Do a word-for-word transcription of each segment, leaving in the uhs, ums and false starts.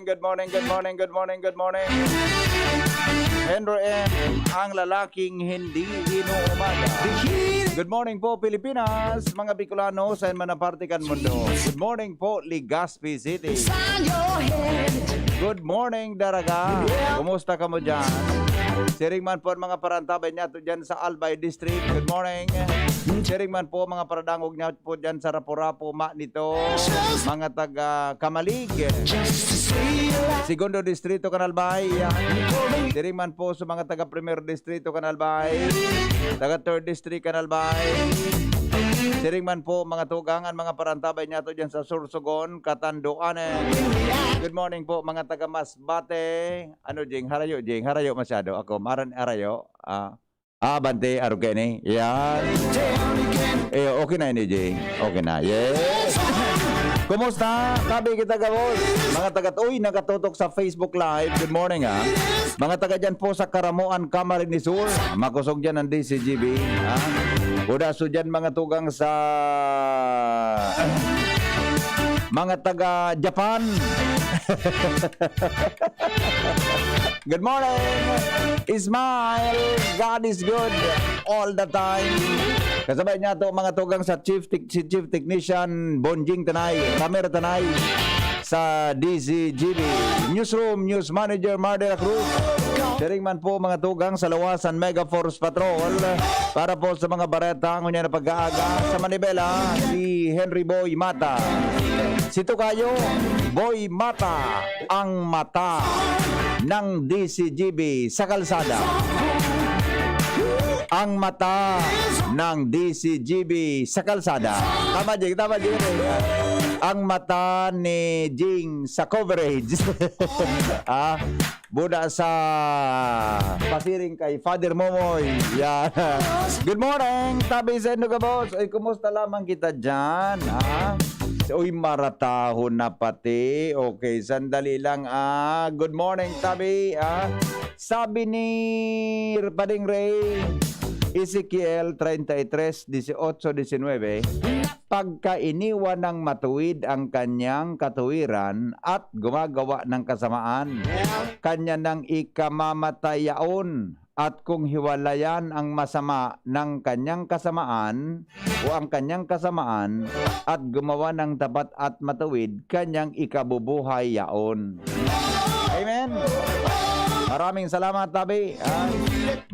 morning, good morning, good morning, good morning, good morning. Henry M, ang lalaking hindi inuumaga. Good morning po, Pilipinas, mga Bicolano, saan man ang parte kan mundo. Good morning po, Legazpi City. Good morning, Daraga. Kumusta kamo dyan? Siring man po ang mga parantabay niyato dyan sa Albay District. Good morning. Siring man po mga paradangog niyato po dyan sa Rapu-Rapu, Manito, mga taga Camalig. Segundo Distrito, kan Albay. Siring man po sa mga taga Primer Distrito, kan Albay. Taga Third District, kan Albay. Siring man po mga tugang, ang mga parantabay niyato dyan sa Sorsogon, Catanduanes. Good morning po mga taga Masbate. Ano, Jing? Harayo, Jing. Harayo masyado. Ako, maran harayo. Ah, ah, bante, arog kayo ni. Yan. Eh, okay na ini, Jing. Okay na. Yes. Kumusta? Tabi kita, gabos. Mga taga, uy, nakatutok sa Facebook Live. Good morning, ah. Mga taga dyan po sa Caramoan, Camarines Sur. Makosog dyan ang D C G B. Ah. Udaso dyan, mga tugang sa mga taga Japan. Good morning! Smile! God is good all the time. Kasabay niyato, mga tugang sa chief tech-, si Chief Technician Bonjing Tanay, Ramir Tanay, sa D Z G B. Newsroom, News Manager Mar de la Cruz. Siring man po, mga tugang, sa Lawasan Mega Force Patrol. Para po sa mga bareta, ngunyan na pag-aaga, sa Manibela, si Henry Boy Mata. Si Tokayo, Boy Mata, ang mata ng D C G B sa kalsada. Ang mata ng D C G B sa kalsada. Tama, Jing. Tama, Jing. Ang mata ni Jing sa coverage. Ah, buda sa pasiring kay Father Momoy. Yan. Good morning, tabi sa indo, gabos. Ay, kumusta lamang kita dyan, ha? Uy, maratahon na pati. Okay, sandali lang, ah. Good morning, tabi, ah. Sabi ni Pading Ray, Ezekiel treinta y tres, dieciocho, diecinueve, "Pagka iniwan ng matuwid ang kanyang katuwiran at gumagawa ng kasamaan, kanya nang ikamamatay yaon. At kung hiwalayan ang masama ng kanyang kasamaan, o ang kanyang kasamaan, at gumawa ng tapat at matuwid, kanyang ikabubuhay yaon." Amen. Maraming salamat, tabi. Ah,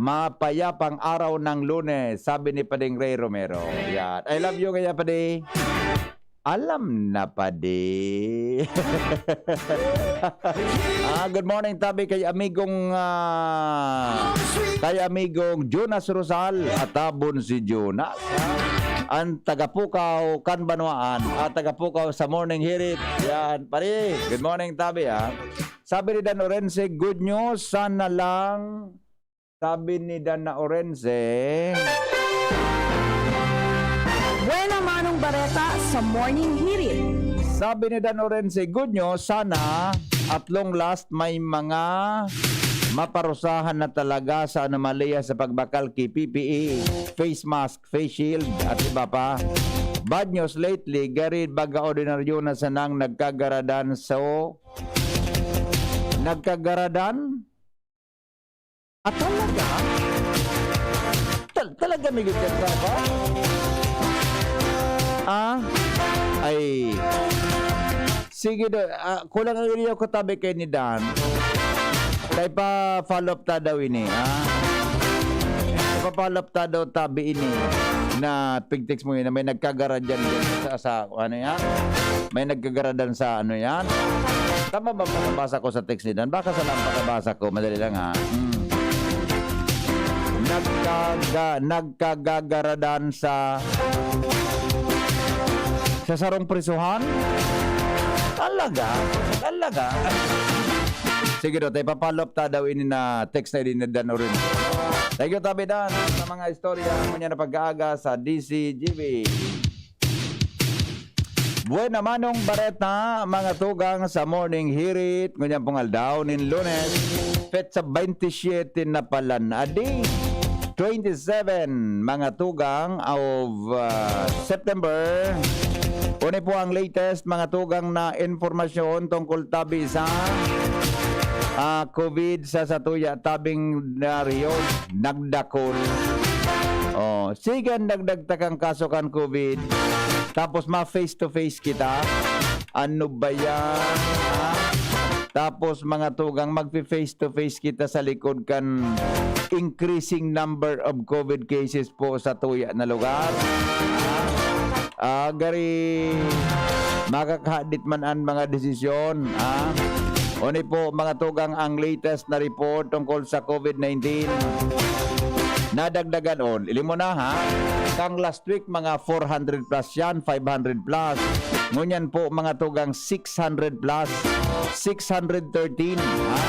mapayapang araw ng Lunes, sabi ni Pading Ray Romero. Yan. I love you kaya, Padi. Alam na, Padi. Ah, good morning, tabi, kay amigong, ah, kay amigong Jonas Rosal. Atabon si Jonas, ah. Ang tagapukaw kan banwaan, ah, tagapukaw sa Morning Hirit. Yan, pare. Good morning, tabi, ah. Sabi ni Dan Orense, "Good news, sana lang." Sabi ni Dan Orense. Buena manong bareta sa Morning Hirit. Sabi ni Dan Orense, "Good news, sana at long last may mga maparusahan na talaga sa anomalya sa pagbakal ki P P E, face mask, face shield, at iba pa. Bad news lately, gari baga ordinaryo na sanang nagkagaradan, so, nagkagaradan?" Ah, talaga? Tal-, talaga may ganyan ka ba? Ah? Ay. Sige daw, ah, kulang ang iriyaw ko tabi kay ni Dan. Kay pa-follow up ta daw ini, ha? Kay pa-follow up ta daw tabi ini na pig-text mo yun na may nagkagara dyan, dyan sa, sa, ano yan? May nagkagara dyan sa, ano yan? Tama ba pagkabasa ko sa text ni Dan? Baka sa lang pagkabasa ko. Madali lang, ha? Hmm. Nagkaga-, nagkagagaradan sa, sa sarong prisuhan? Talaga? Talaga? Sige daw, tayo pa-follow up ta daw ini na text na ini ni Dan Orin. Thank you, Tabi Dan, sa mga istorya mo niya na pag-aaga sa D C G B. Buena manong bareta, mga tugang sa Morning Hirit, ngunyan pong aldaw nin Lunes, petsa twenty-seven na palan, adi, twenty-seven, mga tugang of, ah, September. Uni po ang latest, mga tugang, na impormasyon tungkol tabi sa, ah, COVID sa satuya tabing na rehiyon, nagdakul. Oh, sige, nagdagtak ang kaso kan COVID. Tapos ma-face to face kita. Ano ba yan? Ha? Tapos, mga tugang, magpi-face to face kita sa likod kan increasing number of COVID cases po sa tuya na lugar. Ah, gari, makakahadit man an mga desisyon, ah. Uni po, mga tugang, ang latest na report tungkol sa COVID nineteen. Nadagdagan, oh, ilim mo na, ha? Kang last week, mga four hundred plus yan, five hundred plus. Ngunyan po, mga tugang, six hundred plus, six hundred thirteen, ha?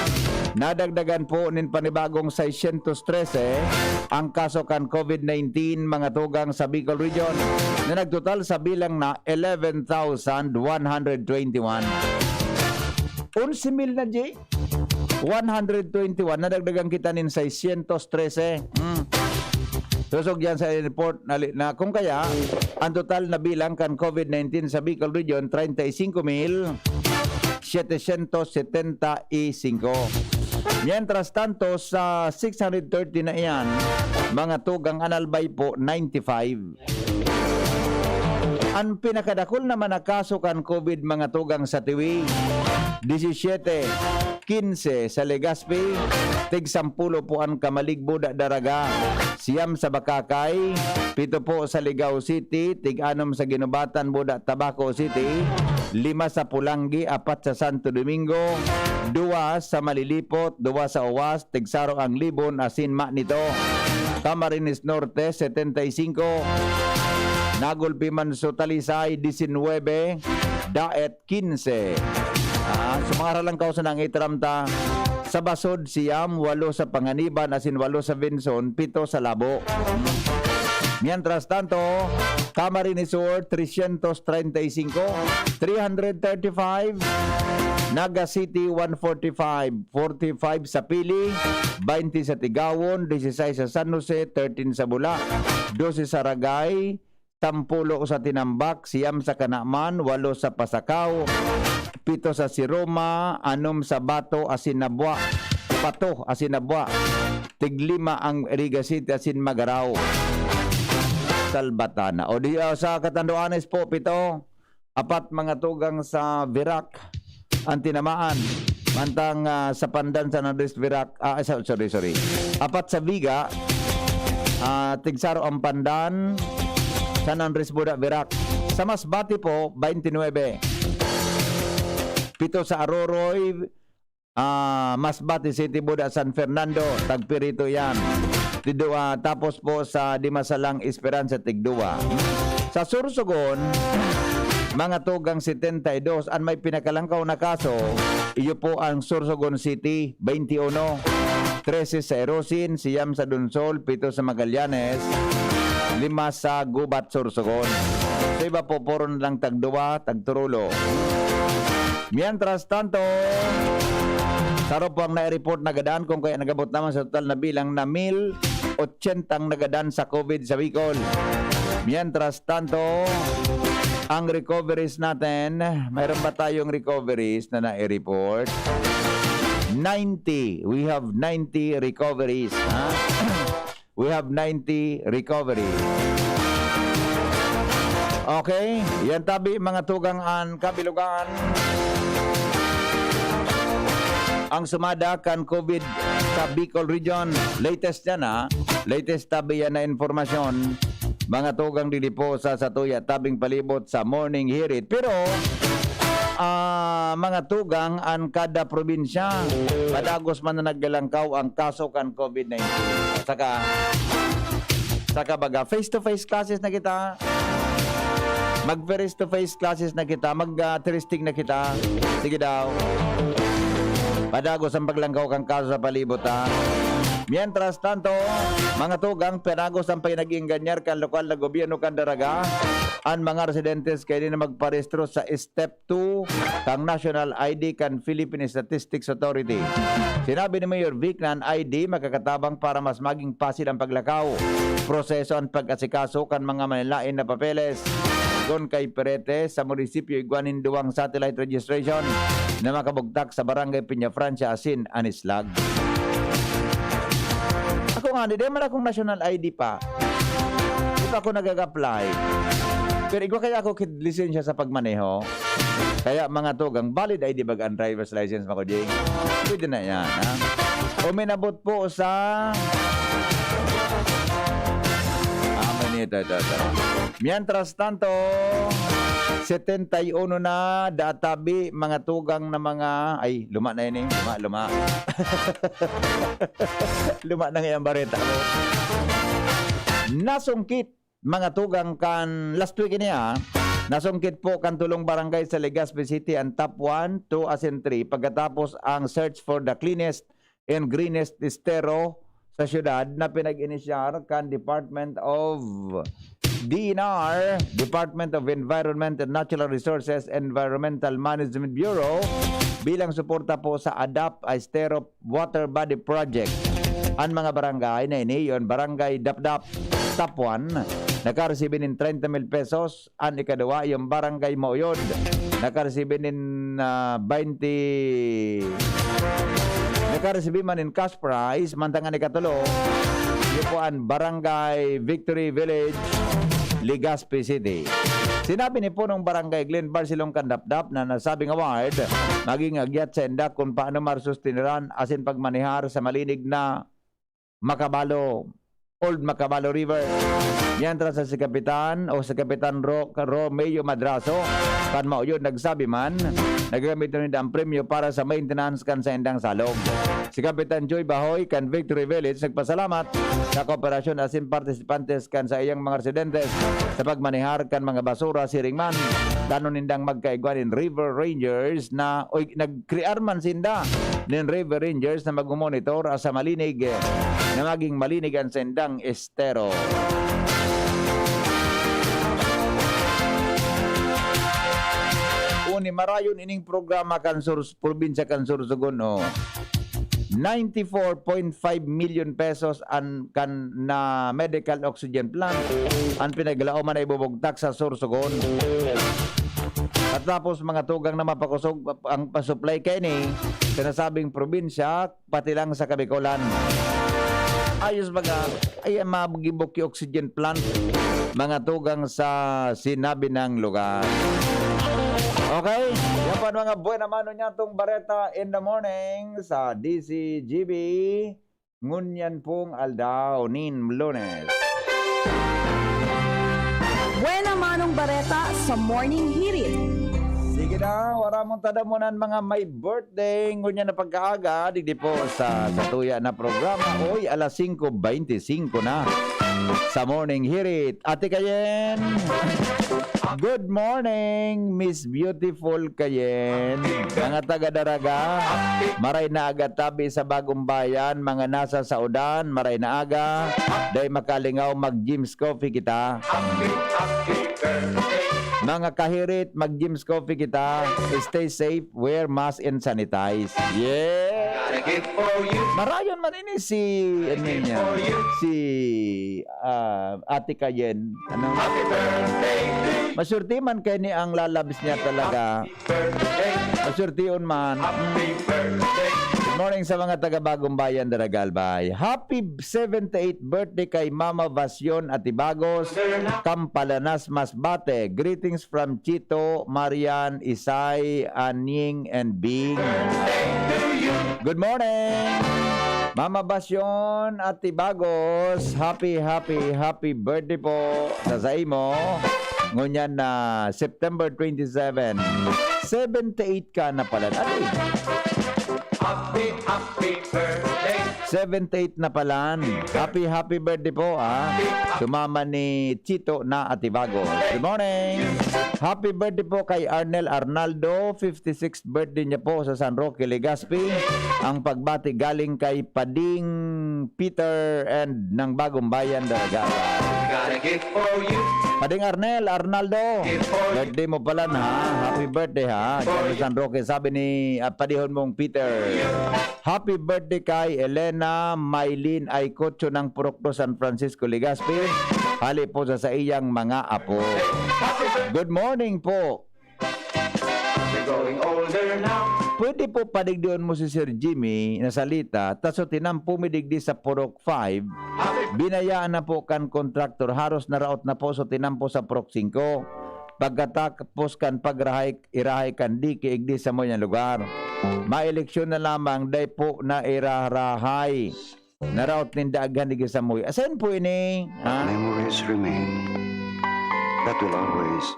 Nadagdagan po nin panibagong seiscientos trese ang kaso kan COVID nineteen, mga tugang, sa Bicol Region, na nagtotal sa bilang na eleven thousand one hundred twenty-one. Onse mil na, Jay? One hundred twenty-one, nadagdagan kita nin seiscientos trese. Hmm. Susog yan sa report na, li-, na kung kaya, ang total na bilang kan COVID nineteen sa Bicol Region, treinta y cinco mil setecientos setenta y cinco. Mientras tanto, sa six hundred thirty na iyan, mga tugang, an albay po, ninety-five. An pinakadakul naman na kaso kan COVID, mga tugang, sa Tiwi, disisiete, kinse sa Legazpi, tig sampulo po an Camalig, buda Daraga, siyam sa Bacacay, pito po sa Ligao City, tig anom sa Guinobatan, buda Tabaco City, lima sa Polangui, apat sa Santo Domingo, duwa sa Malilipot, duwa sa Oas, tigsaro ang Libon asin Manito. Camarines Norte, setenta y cinco. Nagulpi man sa Talisay, disinwebe. Daet, kinse. Ah, sa mga haralang kausa na ang itaram ta, sa Basod, siyam, walo sa Panganiban, asin walo sa Vinson, pito sa Labo. Mientras tanto, Camarines Sur, trescientos treinta y cinco, three hundred thirty-five, Naga City, one forty-five, forty-five sa Pili, twenty sa Tigawon, dieciséis sa San Jose, thirteen sa Bula, dose sa Ragay, sampulo sa Tinambac, siyam sa Canaman, walo sa Pasacao, pito sa Siroma, anom sa Bato asin Nabua, Pato asin Nabua, tiglima ang Riga City asin Magarao. Salvatana. O di, ah, sa Catanduanes po, pito. Apat mga tugang sa Virac ang tinamaan. Mantang, ah, sa Pandan, San Andres, Virac, ah, sa-, sorry, sorry. Apat sa Viga, ah, tigsaro ang Pandan, San Andres, Buda, Virac. Sa Masbate po, twenty-nine. Pito sa Aroroy, ah, Masbate City, Buda, San Fernando, tagpirito yan. Tido-, ah, tapos po sa Dimasalang, Esperanza, tigduwa. Sa Sorsogon, mga tugang setenta y dos, an may pinakalangkaw na kaso, iyo po ang Sorsogon City, twenty-uno. Trese sa Erosin, siyam sa Donsol, pito sa Magallanes, lima sa Gubat, Sorsogon. Sa iba po, puro na lang tagduwa, tagturulo. Mientras tanto, saro po ang nai-report na gadan, kung kaya nagabot naman sa total na bilang na mil ochenta ang nagadan sa COVID sa Bicol. Mientras tanto, ang recoveries natin, mayroon ba tayong recoveries na nai-report? Ninety. We have ninety recoveries, ha? We have ninety recoveries. Okay, yan tabi, mga tugang, an kabilugan. Ang sumada kan COVID sa Bicol Region, latest yan, ha? Latest tabi yan na impormasyon, mga tugang, didi po sa satuya tabing palibot sa Morning Hirit. Pero, ah, mga tugang, an kada probinsya, padagos man na naggalangkaw ang kaso kan COVID nineteen. Saka, saka baga, face-to-face classes na kita. Mag face-to-face classes na kita, mag, ah, testing na kita. Sige daw. Padagos ang paglangkaw kan kaso sa palibot, ha. Mientras tanto, mga tugang, padagos ang pinag-iinganyar kan lokal na gobyerno kan Daraga, an mga residentes kaini na magparehistro sa step two kan National I D kan Philippine Statistics Authority. Sinabi ni Mayor Vic na an I D makakatabang para mas maging pasil ang paglakaw, proseso an pag-asikaso kan mga manlaen na papeles. Kun kay perete sa munisipyo, igwa nin duwang satellite registration na makabugtak sa Barangay Peñafrancia asin Anislag. Ako nga, di man akong national I D pa. Di pa ako nag-apply. Pero igwa kaya ako kid lisensya sa pagmaneho. Kaya mga tugang, valid I D baga an driver's license, Mako Jing? Pwede na yan, ha? Uminabot po sa... Ah, manito, ito, ito. Mientras tanto, setenta y uno na, databi, mga tugang na mga... Ay, luma na yan eh. Luma, luma. Luma na nga yung bareta ko. Nasungkit, mga tugang, kan last week ini, ah. Nasungkit po kan tulong barangay sa Legazpi City an top one, two asin three pagkatapos ang search for the cleanest and greenest estero sa syudad na pinag-inisyar kan Department of D N R, Department of Environment and Natural Resources, Environmental Management Bureau, bilang suporta po sa ADAP Estero Water Body Project. An mga barangay na ini, yon, Barangay Dapdap, top one, nakaresibi nin treinta mil pesos. An ikaduwa, yung Barangay Mauyod, nakaresibi nin, ah, twenty, nakaresibi man nin cash prize. Mantang an ikatulo, yun po an Barangay Victory Village, Legazpi City. Sinabi ni Punong Barangay Glenn Barcelon kan Dapdap na nasabing award magin agyat sa inda kung paano marsustiniran asin pagmanehar sa malinig na Macabalo, Old Macabalo River. Mientras sa si Kapitan o si Kapitan Ro-, Romeo Madrazo, kan Mauyod, nagsabi man, nagagamiton ninda ang premyo para sa maintenance kan saindang salog. Si Kapitan Joy Bahoy kan Victory Village nagpasalamat sa kooperasyon asin partisipantes kan saiyang mga residentes sa pagmanehar kan mga basura. Siring man, plano nindang magkaigwa nin River Rangers na, oy, nagkrear man sinda nin River Rangers na magmomonitor sa malinig, eh, na maging malinig an saindang estero. Uni, marayon ining programa kan Sur-, probinsya kan Sorsogon, oh. Ninety-four point five million pesos an kan na medical oxygen plant an pinaglalaoman na ibubugtak sa Sorsogon. At tapos, mga tugang, na mapakosog ang pasupply kaini sa nasabing probinsya, pati lang sa Kabikolan. Ayos baga, ay, ang mga gibuki oxygen plant, mga tugang, sa sinabi ng lugar. Okay? Yan po ang mga buena mano niya, tong Bareta in the Morning sa D Z G B. Ngunyan pong aldaw nin Lunes. Buena manong bareta sa Morning Hirit. Sige na, wara mong tadamonan mga may birthday ngunyan na pagkaaga, digdi po sa satuya na programa. Oy, alas singko beintisinko na sa Morning Hirit. Ate Kayen, good morning, Miss Beautiful Kayen. Mga taga Daraga, maray na aga tabi sa Bagong Bayan, mga nasa saodan, maray na aga, dai makalingaw, mag-Jim's Coffee kita. Mga kahirit, mag-Jim's Coffee kita. Stay safe, wear mask and sanitize. Yeah! Marayon man ini si, ano niya, si, ah, Ate Kayen. Ano? Masurti man kay ni ang lalabs niya talaga. Masurtiyon man. Morning sa mga taga Bagong Bayan, Daraga, Albay. Happy seventy-eighth birthday kay Mama Vasyon Atibagos, Kampalanas, Masbate. Greetings from Chito, Marian, Isay, Anying, and Bing. Good morning! Mama Vasyon Atibagos, happy, happy, happy birthday po sa saimo. Ngunyan na September twenty-seven. Seventy-eight ka na pala. Ano eh? Happy, happy birthday. Seventy-eight na pala. Happy, happy birthday po, ha? Sumama ni Chito na Atibagos. Good morning. Happy birthday po kay Arnel Arnaldo, fifty-sixth birthday niya po sa San Roque, Legazpi. Ang pagbati galing kay Pading Peter and ng Bagong Bayan, Daraga. Got a gift for you. Pading Arnel Arnaldo, birthday mo pala na, ha? Happy birthday, ha? Diyan sa San Roque, sabi ni, ah, padihon mong Peter. Happy birthday kay Elena Mylene Aycocho ng Purok dos, San Francisco, Legazpi. Hali po sa saiyang mga apo. Good morning po. We're growing older now. Pwede po padigdion mo si Sir Jimmy na salita, ta so tinampo mi digdi sa Purok five, binayaan na po kan kontraktor, haros naraot na po so tinampo sa Purok singko. Pagkatapos kan pagrahay, irahay kan diki igdi sa moyan lugar. Maeleksyon na lamang, dai po na irarahay. Naraot ninda aghan digdi sa moy. Asan po ini? Ha? Memories remain that will always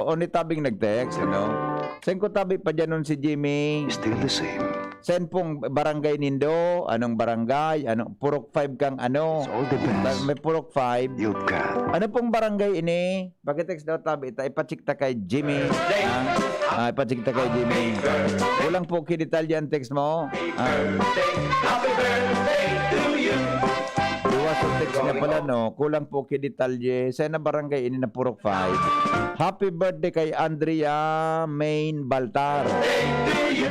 O ni Tabing nag-text, ano? Saan ko tabi pa dyan nun si Jimmy? Still the same. Saan pong barangay nindo? Anong barangay? Anong Purok five kang ano? It's all the best. Ba-, may Purok five. You've got. Ano pong barangay ini? Paki-text daw tabi. Ita, ipacheck ta kay Jimmy. Ah, ah, ipacheck ta kay Jimmy. Kulang po ki detalye ang text mo. Ah. Happy birthday to you. Duwa sa text niya pala, no? Kulang po ki detalye. Sa na barangay ini na Purok five. Happy birthday kay Andrea Main Baltar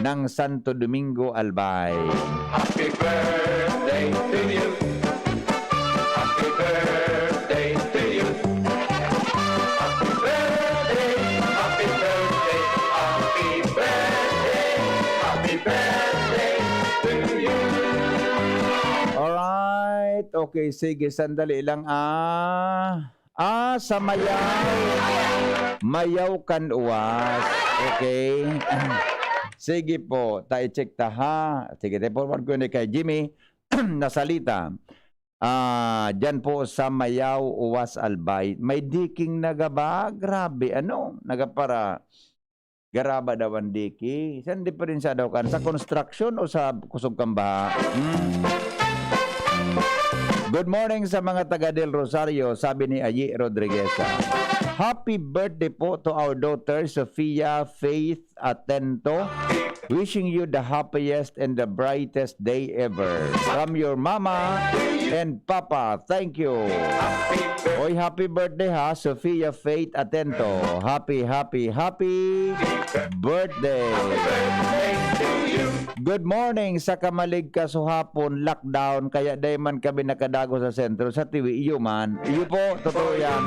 ng Santo Domingo, Albay. Happy birthday to you. Happy birthday to you. Happy birthday, happy birthday, happy birthday, happy birthday to you. Alright. Okay, sige, sandali lang, ah. Ah, sa Mayaw. Mayaw kan Uwas. Okay. Sige po, ta i-check ta, ha. Sige, ta forward ko ni kay Jimmy na salita. Ah, diyan po sa Mayaw, Uwas, Albay. May diking nagaba, grabe, ano, nagapara, garaba daw ang diki. Saan diperensa daw kan? Sa construction o sa kusog kan baha? Hmm. Good morning sa mga taga Del Rosario, sabi ni Ayi Rodriguez. Happy birthday po to our daughter, Sofia Faith Atento. Wishing you the happiest and the brightest day ever. From your mama and papa. Thank you. Oy, happy birthday ha, Sofia Faith Atento. Happy, happy, happy birthday. Good morning. Sa kamalig kasuhapon, lockdown, kaya dai man kami nakadago sa sentro, sa Tiwi, iyo man. Iyo po, totoo yan.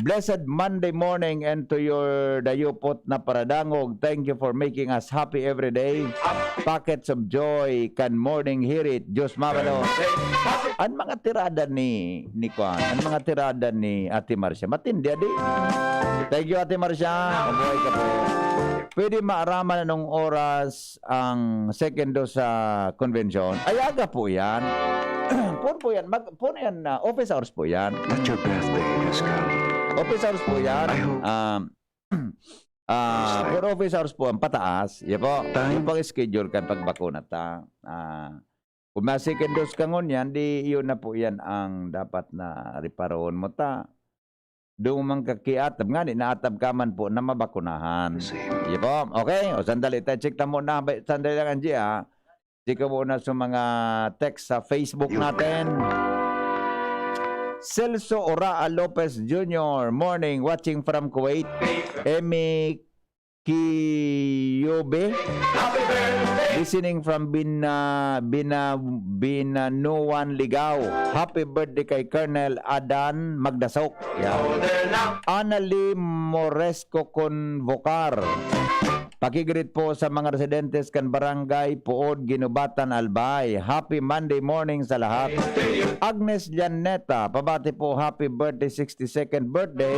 Blessed Monday morning and to your dayupot na paradangog. Thank you for making us happy every day. Packets of joy kan morning hirit. Diyos mabalo. Ang mga tirada ni, ni Kwan, ang mga tirada ni Ate Marcia. Matindi, adi. Thank you, Ate Marcia. Mabuhay ka po. Pwede maaraman anong oras ang second dose sa convention? Ay, aga po yan. Pon po yan. Mag, pon yan na office hours po yan. That your birthday has come. Office hours po yan. I hope. Um, ah, Yes, sir. Pon office hours po ang pataas. Yan po. Time. Yung pang-schedule kan pagbakuna ta. Ah, kung may second dose ka ngunyan, di yun na po yan ang dapat na reparoon mo ta. Doon man ka kiatab, ngani naatab ka man po na mabakunahan. Same. Iyo po. Okay, o sandali tayo. Check ta muna. Bay-, sandali lang, Angie, ah. Check ko muna sa mga text sa Facebook Yung natin. Celso Oraa Lopez Junior, morning, watching from Kuwait. Emmy Kiyobe, listening from Bina-, Bina-, Binanuan, Ligao. Happy birthday kay Colonel Adan Magdasok. Yan. Annalie Moresco Convocar. Paki-greet po sa mga residentes kan Barangay Puod, Guinobatan, Albay. Happy Monday morning sa lahat. Agnes Llaneta, pabati po, happy birthday, sixty-second birthday,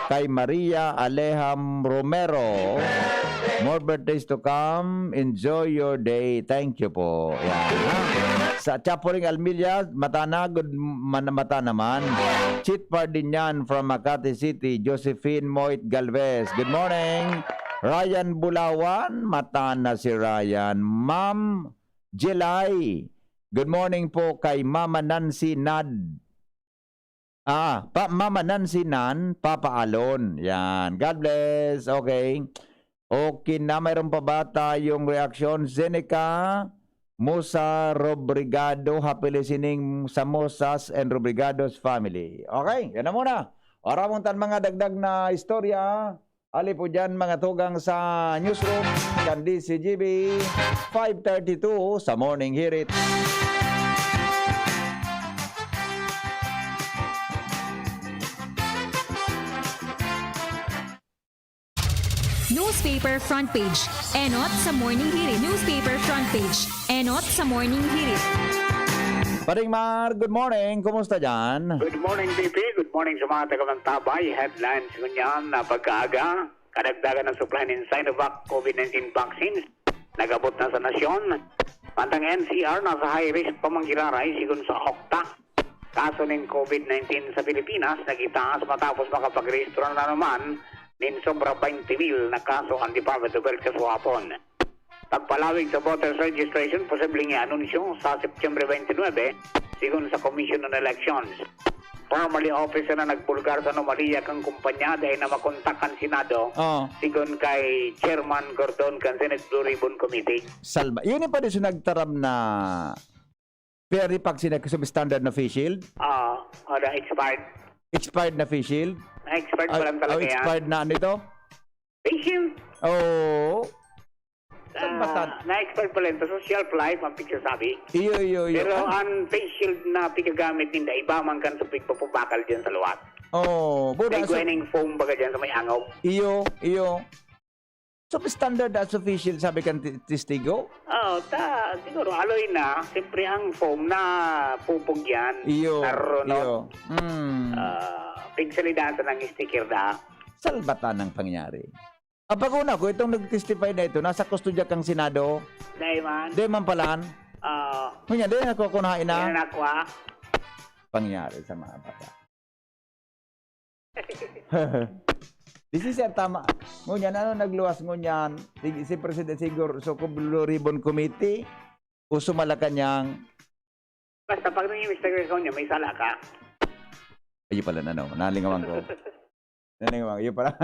kay Maria Alejam Romero. More birthdays to come. Enjoy your day. Thank you po. Yan, ha? Sa Chapuring Almilla, mata na, good man-, mata naman. Chit Pardinian from Makati City, Josephine Moit Galvez. Good morning. Ryan Bulawan, mata na si Ryan. Ma'am Jelay, good morning po kay Mama Nancy Nad. Ah, pa, Mama Nancy Nan, Papa Alon. Yan. God bless. Okay. Okay na, mayroon pa ba tayong reaksyon? Zeneca Musa Robrigado, happy listening sa Musas and Robrigado's family. Okay, yan na muna. Wala mong tan mga dagdag na istorya. Ali po dyan, mga tugang sa newsroom, kan D C G B, five thirty-two sa Morning Hirit. Newspaper front page. Enot sa Morning Hirit. Newspaper front page. Enot sa Morning Hirit. Paring Mar, good morning. Kumusta dyan? Good morning, B P. Good morning sa mga taga-Mantabay. Headlines ngunyan na pagkaaga. Kadagdagan ng supply nin Sinovac COVID nineteen vaccines. Nag-abot na sa nasyon. Mantang N C R nasa high risk pa man giraray, sigon sa okta. Kaso nin COVID nineteen sa Pilipinas nagitaas matapos makapagrehistro na naman nin sobra twenty mil na kaso ang Department of Health kasuhapon. Pagpalawig sa voters registration, posibleng i-anunsyo sa September twenty-nine, sigon sa Commission on Elections. Formerly officer na nagbulgar sa anomalya kan kumpanya dai na makontak kan Senado, Oo. sigon kay Chairman Gordon kan Senate Blue Ribbon Committee. Salba. Yun yung pa rin siya nagtaram na very pag sina-, substandard na face shield? Oo, o na expired. Expired na face shield? Na-expired pa Ay, lang talaga oh, yan. Expired na ano ito? Face shield. Oo. Saan ba Ah, tan- na-expired pala ito. So, shelf life ang pigsasabi. Iyo, iyo, iyo. Pero Ano? Ang face shield na pigagamit ninda, iba man kan sa pigpapabakal dyan sa luwat. Oo. Buda, May so guwening foam baga dyan sa may angaw. Iyo, iyo. So, standard as official, sabi kan ti-, testigo? Oo, ta, siguro, alloy na. Siyempre, ang foam na pupugyan, Iyo, narunod. Iyo. Mm. Ah, pigsalidahan sa nang sticker da. Salbatan ang pangyari. Ang pag-una ko, itong nag-testify na ito, nasa kustodya kang Senado. Dai man. Di man palan. Ah. Ngunyan, di na kukunain na. Yan na kuha. Pangyari sa mga bata. This is tama. Ngunyan, ano nagluwas ngunyan? Si, si President Sigor, so, Blue Ribbon Committee, o sa Malacanang? Basta pag naging Mister Gregorio, may sala ka. Ayun pala, ano, nalingawan ko. Nalingawan, yun pala.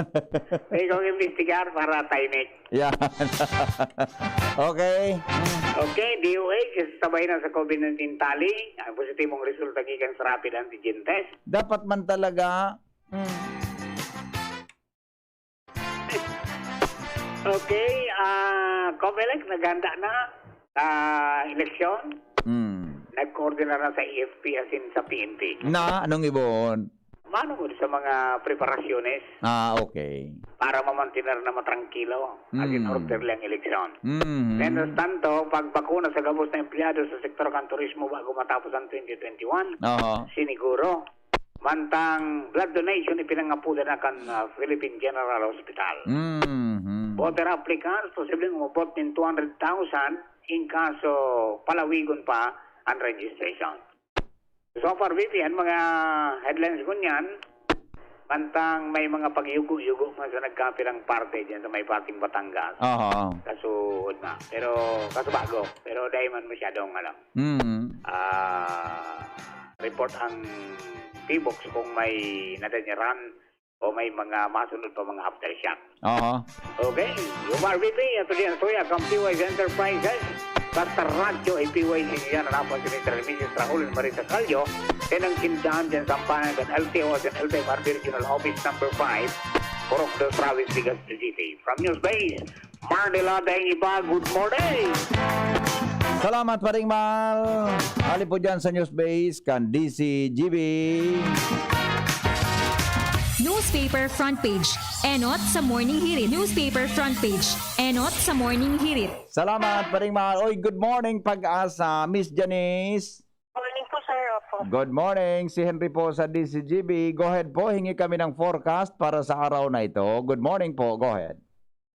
May ikaw imbestigar para tahimik. Yan. Okay. Okay, D O H, sabay na sa COVID nineteen tally. Ang positibong resulta gikan sa rapid antigen test. Dapat man talaga. Mm. Okay, ah, Comelec, naghanda na sa eleksyon. Mm. Nagkoordinar na sa A F P asin sa P N P. Na, anong ibon? Mano mo sa mga preparasyones Ah, okay. para mamantener na matrangkilo asin Mm. orderly ang eleksyon. Mm. Mientras tanto, pagbakuna sa gabos na empleyado sa sektor kan turismo bago matapos ang twenty twenty-one, Aha. siniguro. Mantang blood donation ipinangapodan na kan, ah, Philippine General Hospital. Mhm. Voter applicants posibleng umabot nin two hundred thousand in kaso palawigon pa ang registration. So far, B P, ang mga headlines ngunyan, mantang may mga pagyugo-yugo man sa nagkapirang parte dyan sa may parting Batangas. Aha. Kaso, na. Pero, kaso bago. Pero dahil man masyadong, ano, Mm. ah, report ang T-Box kung may nadanyaran o may mga masunod pa mga aftershock. Aha. Okay. Yung R V P, ito din, ito yan, kang P Y C Enterprises. Basta radyo ay P Y C yan, harapan si Mister and Missus Raul and Marisa Callo. Yan ang tindahan dyan, sampahan kan L T O at L T F R B Regional Office number five, Purok Dos, Rawis, Legazpi City. From News Base, Manila, Daing Iba, good morning! Salamat, Paring Mal. Hali po dyan sa News Base, kan D C G B. Newspaper front page. Enot sa Morning Hirit. Newspaper front page. Enot sa Morning Hirit. Salamat, Paring Mahal. Oy, good morning, Pag-asa. Miss Janice. Morning po, sir. Opo. Good morning. Si Henry po sa D C G B. Go ahead po, hingi kami ng forecast para sa araw na ito. Good morning po. Go ahead.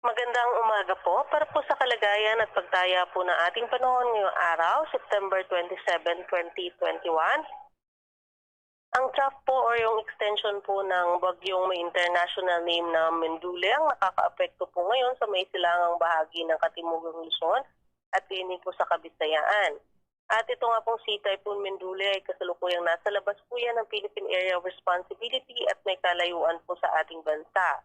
Magandang umaga po. Para po sa kalagayan at pagtaya po ng ating panahon ngayong araw, September twenty-seven, twenty twenty-one, ang trough po or yung extension po ng bagyong may international name na Mindule ang nakakaapekto po ngayon sa may silangang bahagi ng Katimugang Luzon at ini po sa Kabisayaan. At ito nga pong si Typhoon Mindule ay kasalukuyang nasa labas po yan ng Philippine Area of Responsibility at may kalayuan po sa ating bansa.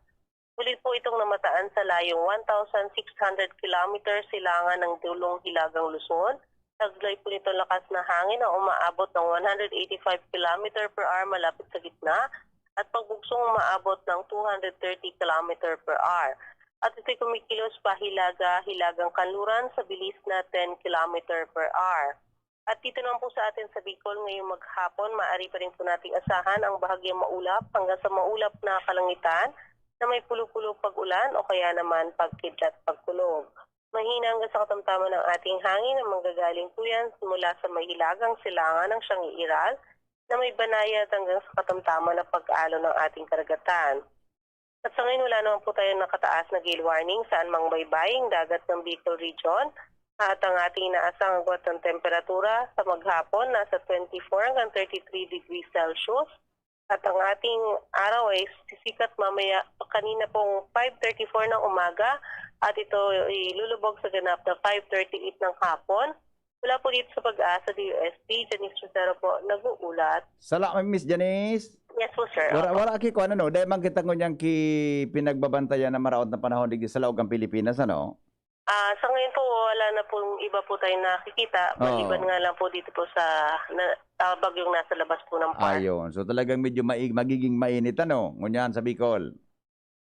Huli po itong namataan sa layong one thousand six hundred kilometers silangan ng dulong Hilagang Luzon. Taglay po nito lakas na hangin na umaabot ng one hundred eighty-five kilometer per hour malapit sa gitna at pagbugsong umaabot ng two hundred thirty kilometer per hour. At ito'y kumikilos pa hilaga, hilagang kanluran sa bilis na ten kilometer per hour. At dito naman po sa atin sa Bicol ngayong maghapon, maaari pa rin po nating asahan ang bahagyang maulap hanggang sa maulap na kalangitan na may pulo-pulo pag-ulan o kaya naman pagkidlat pagkulog. Mahina hanggang sa katamtaman ang ating hangin na manggagaling po yan mula sa may hilagang silangan ng siyang iiral na may banayad hanggang sa katamtaman na pag-alo ng ating karagatan. At sa ngayon, wala naman po tayong nakataas na gale warning sa anumang baybaying dagat ng Bicol Region. At ang ating inaasang agwat ng temperatura sa maghapon nasa twenty-four hanggang thirty-three degrees Celsius. At ang ating araw ay sisikat mamaya kanina pong five thirty-four ng umaga at ito ay lulubog sa ganap na five thirty-eight ng hapon. Mula po dito sa Pag-asa D O S T, Janice Rosero po, nag-uulat. Salamat, Miss Janice. Yes po, sir. Wala, Opo. wala ki kuan, ano, dahil man kita ngunyan ki pinagbabantayan na maraot na panahon digdi sa laog kan Pilipinas, ano? Ah, sa ngayon po, wala na pong iba po tayong nakikita. Oo. Maliban nga lang po dito po sa na, ah, bagyong nasa labas po ng par. Ayun. So talagang medyo mai- magiging mainit, ano, ngunyan sa Bicol.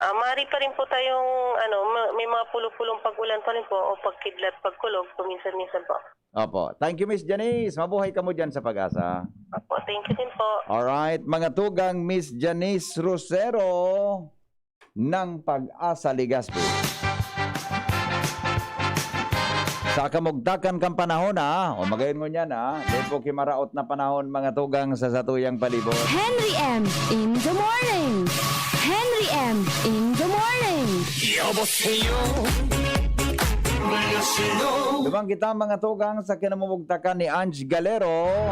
Ah, maaari pa rin po tayong, ano, ma- may mga pulo-pulong pag-ulan pa rin po o pagkidlat, pagkulog, paminsan-minsan po. Opo. Thank you, Miss Janice. Mabuhay kamo dyan sa Pag-asa. Opo, thank you din po. Alright, mga tugang, Miss Janice Rosero ng Pag-asa Legazpi. Sa kamugtakan kan panahon, ha? O magayon ngunyan, ha? Dahil po kimaraot na panahon, mga tugang, sa satuyang palibot. Henry M in the morning. Henry M in the morning. 여보세요. 안녕하세요. Duman kita, mga tugang, sa kinamumugtakan ni Ange Galero.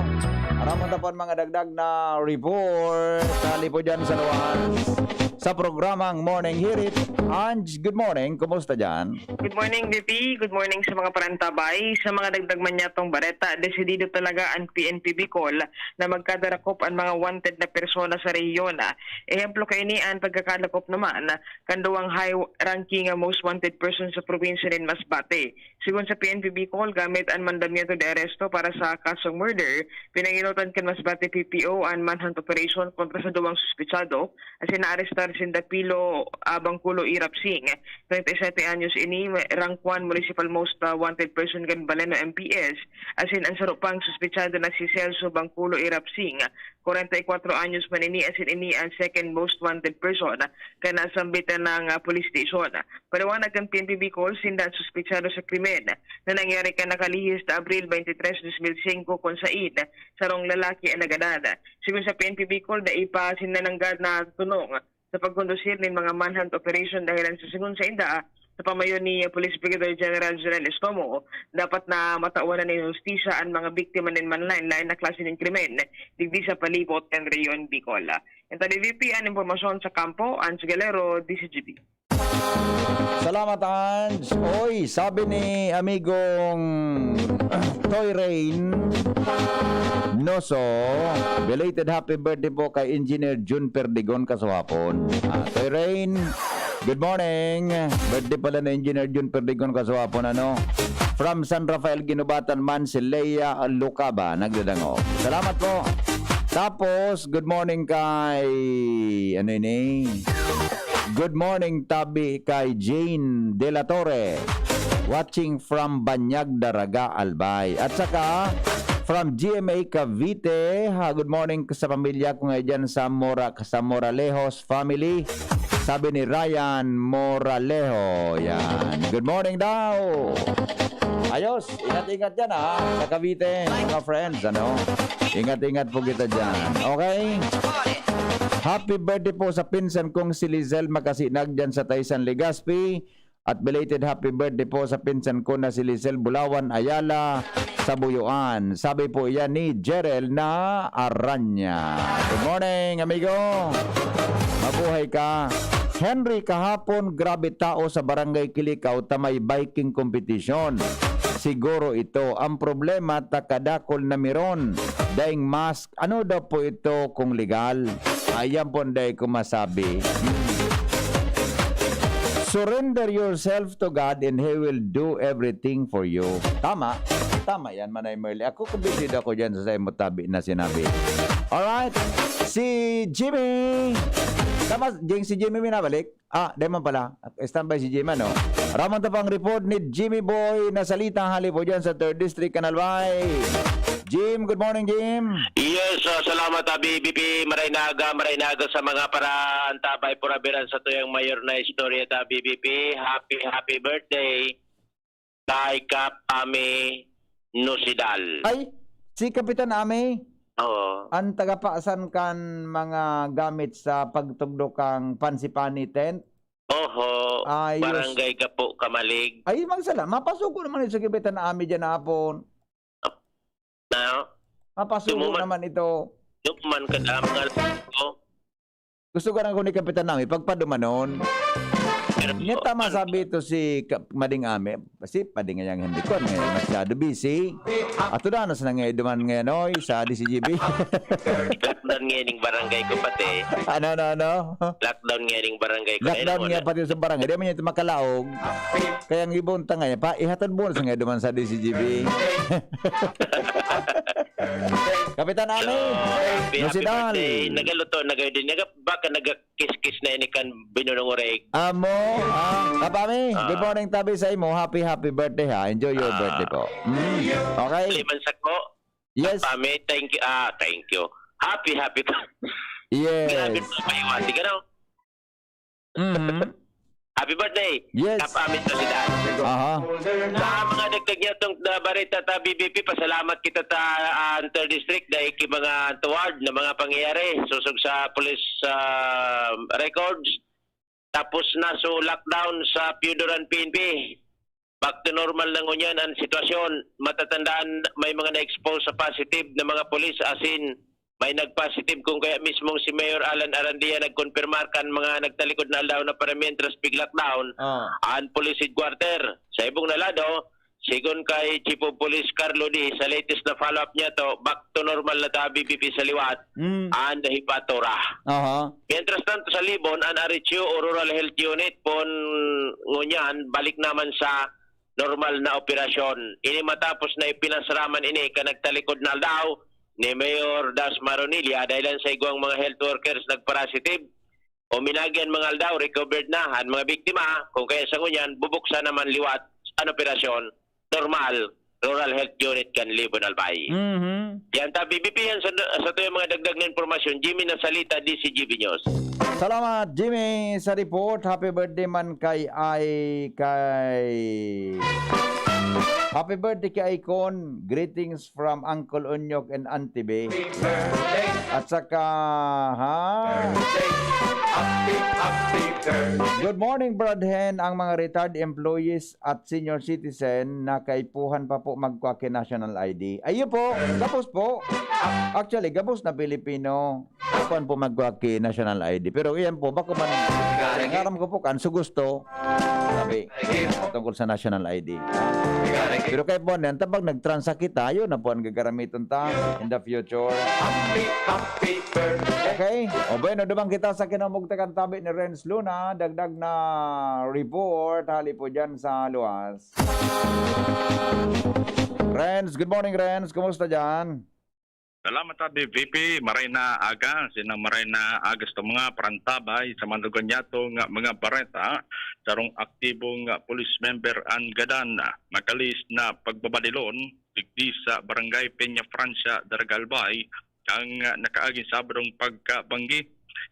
Aram mo tapon mga dagdag na report. Kali po dyan sa Luwans. Sa programang Morning Hirit. Ange, good morning. Kumusta dyan? Good morning, V P. Good morning sa mga parantabay. Sa mga dagdag man niyatong bareta, desidido talaga ang P N P Bicol na magkadarakop an mga wanted na persona sa rehiyon. Ehemplo kaini an pagkakadakop naman kan duwang high-ranking most wanted person sa probinsya nin Masbate. Sigon sa P N P Bicol, gamit an mandamiento de arresto para sa kasong murder, pinangenotan kan Masbate P P O an manhunt operation kontra sa duwang suspetsado asin naarestar sinda Pilo, ah, Bangkulo Irap Singh, treinta y siete anyos ini, rank one municipal most, ah, wanted person kan Baleno M P S, asin an saro pang suspetsado na si Celso Bangkulo Irap Singh, kwarenta y kwatro anyos man ini, asin ini an second most wanted person kan nasambit na, ah, police station. Paliwanag kan P N P Bicol, sinda an suspetsado sa krimen na nangyari kan nakalihis na Abril twenty-three, dos mil singko, kun sain sarong lalaki an nagadan. Sigon sa P N P Bicol, dai pa sinda nanggad natunong sa pagkondusir nin mga manhunt operation dahelan sa sigon sainda, sa pamayo ni Police Brigadier General Jonel Estomo, dapat na matawan na nin hustisya an mga biktima nin manlaen-laen na klase nin krimen digdi sa palibot kan rehiyon Bicol. Ito ni V P an impormasyon sa kampo, Ange Galero, D C G B. Salamat, Ange. Oy, sabi ni amigong Toy Rain Noso, belated happy birthday po kay Engineer Jun Perdigon kasuhapon. Ah, Toy Rain, good morning. Birthday pala ni Engineer Jun Perdigon kasuhapon, ano? From San Rafael, Guinobatan man, si Lea Lucaba, nagdadangog. Salamat po. Tapos, good morning kay, ano ini? Good morning, tabi kay Jane De La Torre. Watching from Banyag, Daraga, Albay. At saka, from G M A Cavite. Ha, good morning sa pamilya ko nga dyan sa Mora, sa Moralejos family. Sabi ni Ryan Moralejo. Yan. Good morning daw. Ayos. Ingat-ingat dyan, ha. Sa Cavite, mga friends, ano. Ingat-ingat po kita dyan. Okay? Happy birthday po sa pinsan kong si Lizelle Makasinag dyan sa Taysan, Legazpi. At belated happy birthday po sa pinsan ko na si Lizelle Bulawan Ayala sa Buyuan. Sabi po iyan ni Jerel na Aranya. Good morning, amigo. Mabuhay ka. Henry, kahapon, grabe tao sa Barangay Kilikaw ta may biking competition. Siguro ito. Ang problema, takadakol na miron. Daing mask, ano daw po ito kung legal? Ayan po ang dai ko masabi. Surrender yourself to God and He will do everything for you. Tama. Tama yan, Manay Merly. Ako, kumbinsido ako dyan sa saimo tabi na sinabi. Alright. Si Jimmy. Tama, Jing, si Jimmy minabalik? Ah, di man pala. Standby si Jimmy, no? Ramon ta pang report ni Jimmy Boy na salita hali po dyan sa third District, Canal Bay. Jim, good morning, Jim. Yes, ah, salamat, ah, B B P. Maray na aga, maray na aga sa mga paraantabay, purabiran sa tuyang mayor na istorya ta, B B P. Happy, happy birthday kay Kap Ami Nusidal. Ay, si Kapitan Ami, Oo. Ang tagapasan kan mga gamit sa pagtugdok kan Pansipani tent. Oho, Ayos. Barangay Gapo, Kamalig. Ay, magsala. Mapasugo naman ito si Kapitan Ami dyan hapon. Na, Mapasugo Tumuman. naman ito. Duman ka na mga ko. Gusto ko lang ko ni Kapitan Ami, pagpadumanon. Pero, Niya tama sabi ito si Ka- Mading Ami. Kasi Mading ngayang hindi ko, ngayon masyado busy. Ato na, nasa na ngayon duman ngayon, oy, sa D C G B. Lockdown ngayon yung barangay ko pati. Ano, ano, ano? Lockdown ngayon yung barangay ko. Lockdown Ayun, nga wala. Pati sa barangay. Di man niya ito makalaog. Kaya ang ibon ta ngayon, pa, ihatod mo na sa ngayon duman sa D C G B. Kapitan Ami, So, happy, happy Nusidal. Birthday. Nagaluto na kayo din. Naga, baka nagakis-kis na ini kan binunong oreg. Amo, ah, Kap Ami, Ah. Good morning tabi sa imo. Happy, happy birthday ha. Enjoy your Ah. Birthday po. Mm. Okay. Liman sa ko. Yes. Pami, thank you. Ah, thank you. Happy, happy. Yes. Grabe po kayo, ate. Gano? Mhm. Happy birthday. Yes. Kap Amit President. Aha. Sa mga dagdag niya itong uh, barita ta B B P, pasalamat kita ta uh, Third District dahil ki mga toward na mga pangyayari susog sa police uh, records. Tapos na so lockdown sa Piyuduran P N P. Back to normal na ngunyan ang sitwasyon. Matatandaan, may mga na-expose sa positive na mga pulis, as in, may nag-positive kung kaya mismong si Mayor Alan Arandia nagkonfirmar kan mga nagtalikod na aldaw na para mientras big lockdown Ah. ang police headquarter. Sa ibong na lado, sigon kay Chief of Police Carlo D, sa latest na follow-up niya to, back to normal na ta B B P sa liwat, Mm. ang nahipatora. Aha. Mientras tanto, sa Libon, ang R H U o Rural Health Unit pon ngunyan balik naman sa normal na operasyon. Ini matapos na ipinasraman ini ka nagtalikod na aldaw ni Mayor Das Maronilla dahil sa igwang mga health workers nagparasitive. O minagi ang mga aldaw, recovered na ang mga biktima. Kung kaya sa ngunyan, bubuksan naman liwat ang operasyon normal, Rural Health Unit kan Libon, Albay. Mhm. Yan ta, B B P yan sa, sa tuyang mga dagdag na impormasyon. Jimmy Nasalita, D C G B News. Salamat, Jimmy, sa report. Happy birthday man kay ay kay Happy birthday kay Icon. Greetings from Uncle Onyok and Auntie Bey. At saka, ha? Good morning, Brad Hen. Ang mga retired employees at senior citizen na kaipuhan pa po magkwa ki national I D. Ayun po, gabos po. Actually, gabos na Pilipino. Kuan po magkwa ki national I D. Pero iyan po, bako man, ngaram ko po, kan su gusto. Sabi, tungkol sa national I D. Pero kay po, yan, tabag nag-transact kita, yun na po ang gagaramiton ta in the future. Happy, happy birthday. Okay? O bueno, dumang kita sa kinamugtakan tabi ni Renz Luna, dagdag na report, hali po dyan sa luwas. Renz, good morning, Renz. Kumusta dyan? Salamat sa B V P, maray na aga. Sinang maray na aga sa mga parantabay sa manugan niyato nga mga bareta, sarong aktibong police member ang gadan, makalis na pagbabalilon digdi sa Barangay Peña Francia, Daraga Albay, kan nakaaging Sabadong pagkabanggi.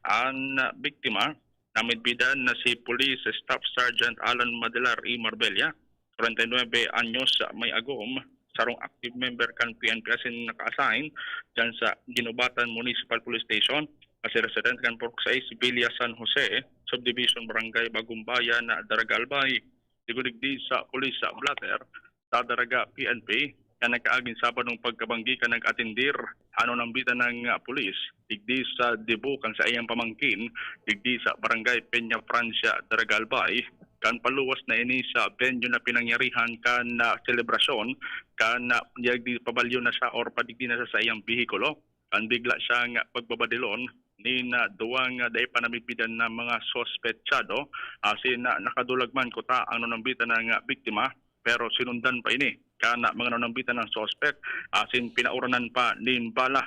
An biktima, namidbidan na si Police Staff Sergeant Alan Madelar y Marbella, kwarenta y nuebe anyos, may agom, sarong active member kan P N P asin naka-assign diyan sa Guinobatan Municipal Police Station, asin residente kan Purok sais, Villa San Jose, Subdivision, Barangay Bagumbayan, Daraga Albay. Sigon digdi sa pulis sa blotter sa Daraga P N P, kan nakaaging Sabadong pagkabanggi kan nag-atendir an nambitan na pulis digdi sa debut kan saiyang pamangkin digdi sa Barangay Peña Francia, Daraga Albay, kan paluwas na ini sa venue na pinangyarihan kan, ah, selebrasyon, kan, ah, digdi pabalyo na siya or padigdi na sa saiyang behikulo, kan bigla siyang pagbabadilon nin, ah, duwang, ah, dai pa namidbidan na mga suspetsado, asin, ah, nakadulag man kuta ang nanambitan na biktima, pero sinundan pa ini kan, ah, mga nanambitan na suspek, asin pinauranan pa nin bala.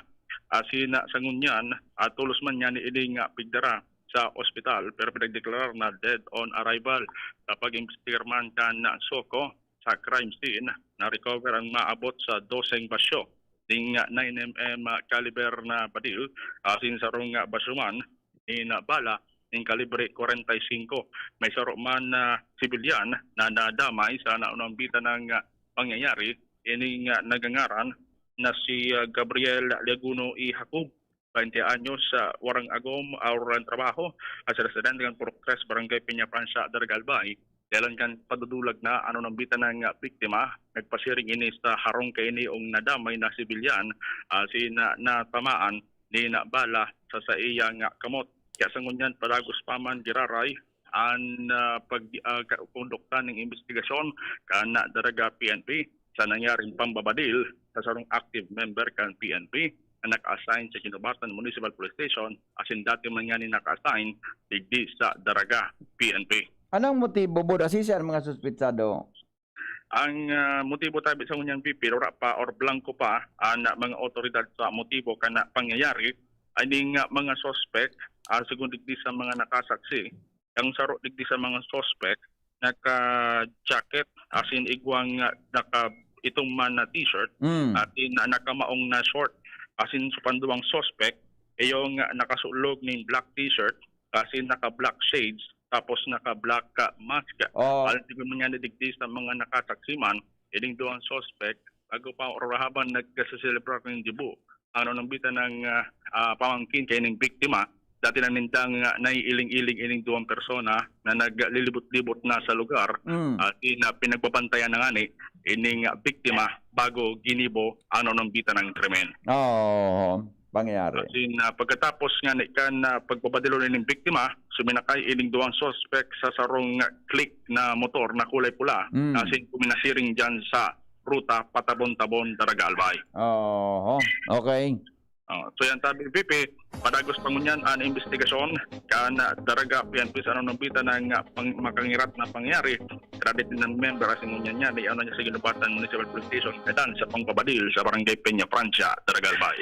Asin, ah, sa ngunyan, ah, tolos man niya ni ining, ah, pigdara sa ospital, pero pinagdeklarar na dead on arrival. Sa pag-imbestigar man kan, ah, SOCO, sa crime scene, na-recover ang maabot sa doseng basyo ning nine M M caliber na badil, asin sarong basyo man nin bala ning kalibre kwarenta y singko. May saro man na sibilyan na nadamay sa naunambitan na pangyayari. Ining nagangaran na si, ah, Gabriel Liaguno y Jacob, baynte anyos, ah, warang agom, ah, warang trabaho, asin residente kan Purok tres, Barangay Peña Francia, Daraga Albay. Dalan kan padudulag na an nambitan na biktima, nagpasiring ini sa harong kaini ning nadamay na sibilyan, asin natamaan nin bala sa saiyang kamot. Kaya sa ngunyan, padagos pa man giraray an, ah, pag, ah, ka-, kondukta ning imbestigasyon kan Daraga P N P sa nangyaring pambabadil sa sarong active member kan P N P na naka-assign sa Guinobatan Municipal Police Station, asin dati man ngani naka-assign digdi sa Daraga P N P. Anong motibo, Bud? Asise an mga suspetsado? Ang, ah, motibo tabi sa ngunyan, P P, wala pa or blanco pa ang mga otoridad sa motibo kan pangyayari. Ining, ah, mga suspek, ah, sigon digdi sa mga nakasaksi, ang saro digdi sa mga suspek, naka-jacket, asin igwang, ah, naka-itom man na t-shirt, Mm. asin na nakamaong na short. Asin sa panduwang suspek, iyong, ah, nakasulog ning black t-shirt, asin naka-black shades, tapos naka-black, ah, mask. Oh. Alang tigom niya na digdi sa mga nakasaksi man, ining duwang suspek, bago pa or habang nagkaseselebrar nin dibu, ang nanambitan na, ah, ah, pamangkin kaining biktima, dati na nindang, ah, naiiling-iling ining duwang persona na naglilibot-libot na sa lugar, Mm. at ina-, pinagbabantayan na ngani ining, ah, biktima bago ginibo ang nanambitan na krimen. Oo, pangyayari. Asin, ah, pagkatapos ngani kan, ah, pagbabadilon ining biktima, suminakay ining duwang suspek sa sarong, ah, click na motor na kulay pula, Mm. asin puminasiring diyan sa ruta Patabon-Tabon, Daraga Albay. Oo, okay. Oh, so yan, tabi, P P, padagos pa ngunyan an imbestigasyon kan, ah, Daraga P N P sa nanambitan na pang-, makangirat na pangyayari. Grabe din ang member, asin ngunyan niya, may ano niya sa Guinobatan Municipal Police Station, kadan sa pambabadil sa Barangay Peña Francia, Daraga Albay.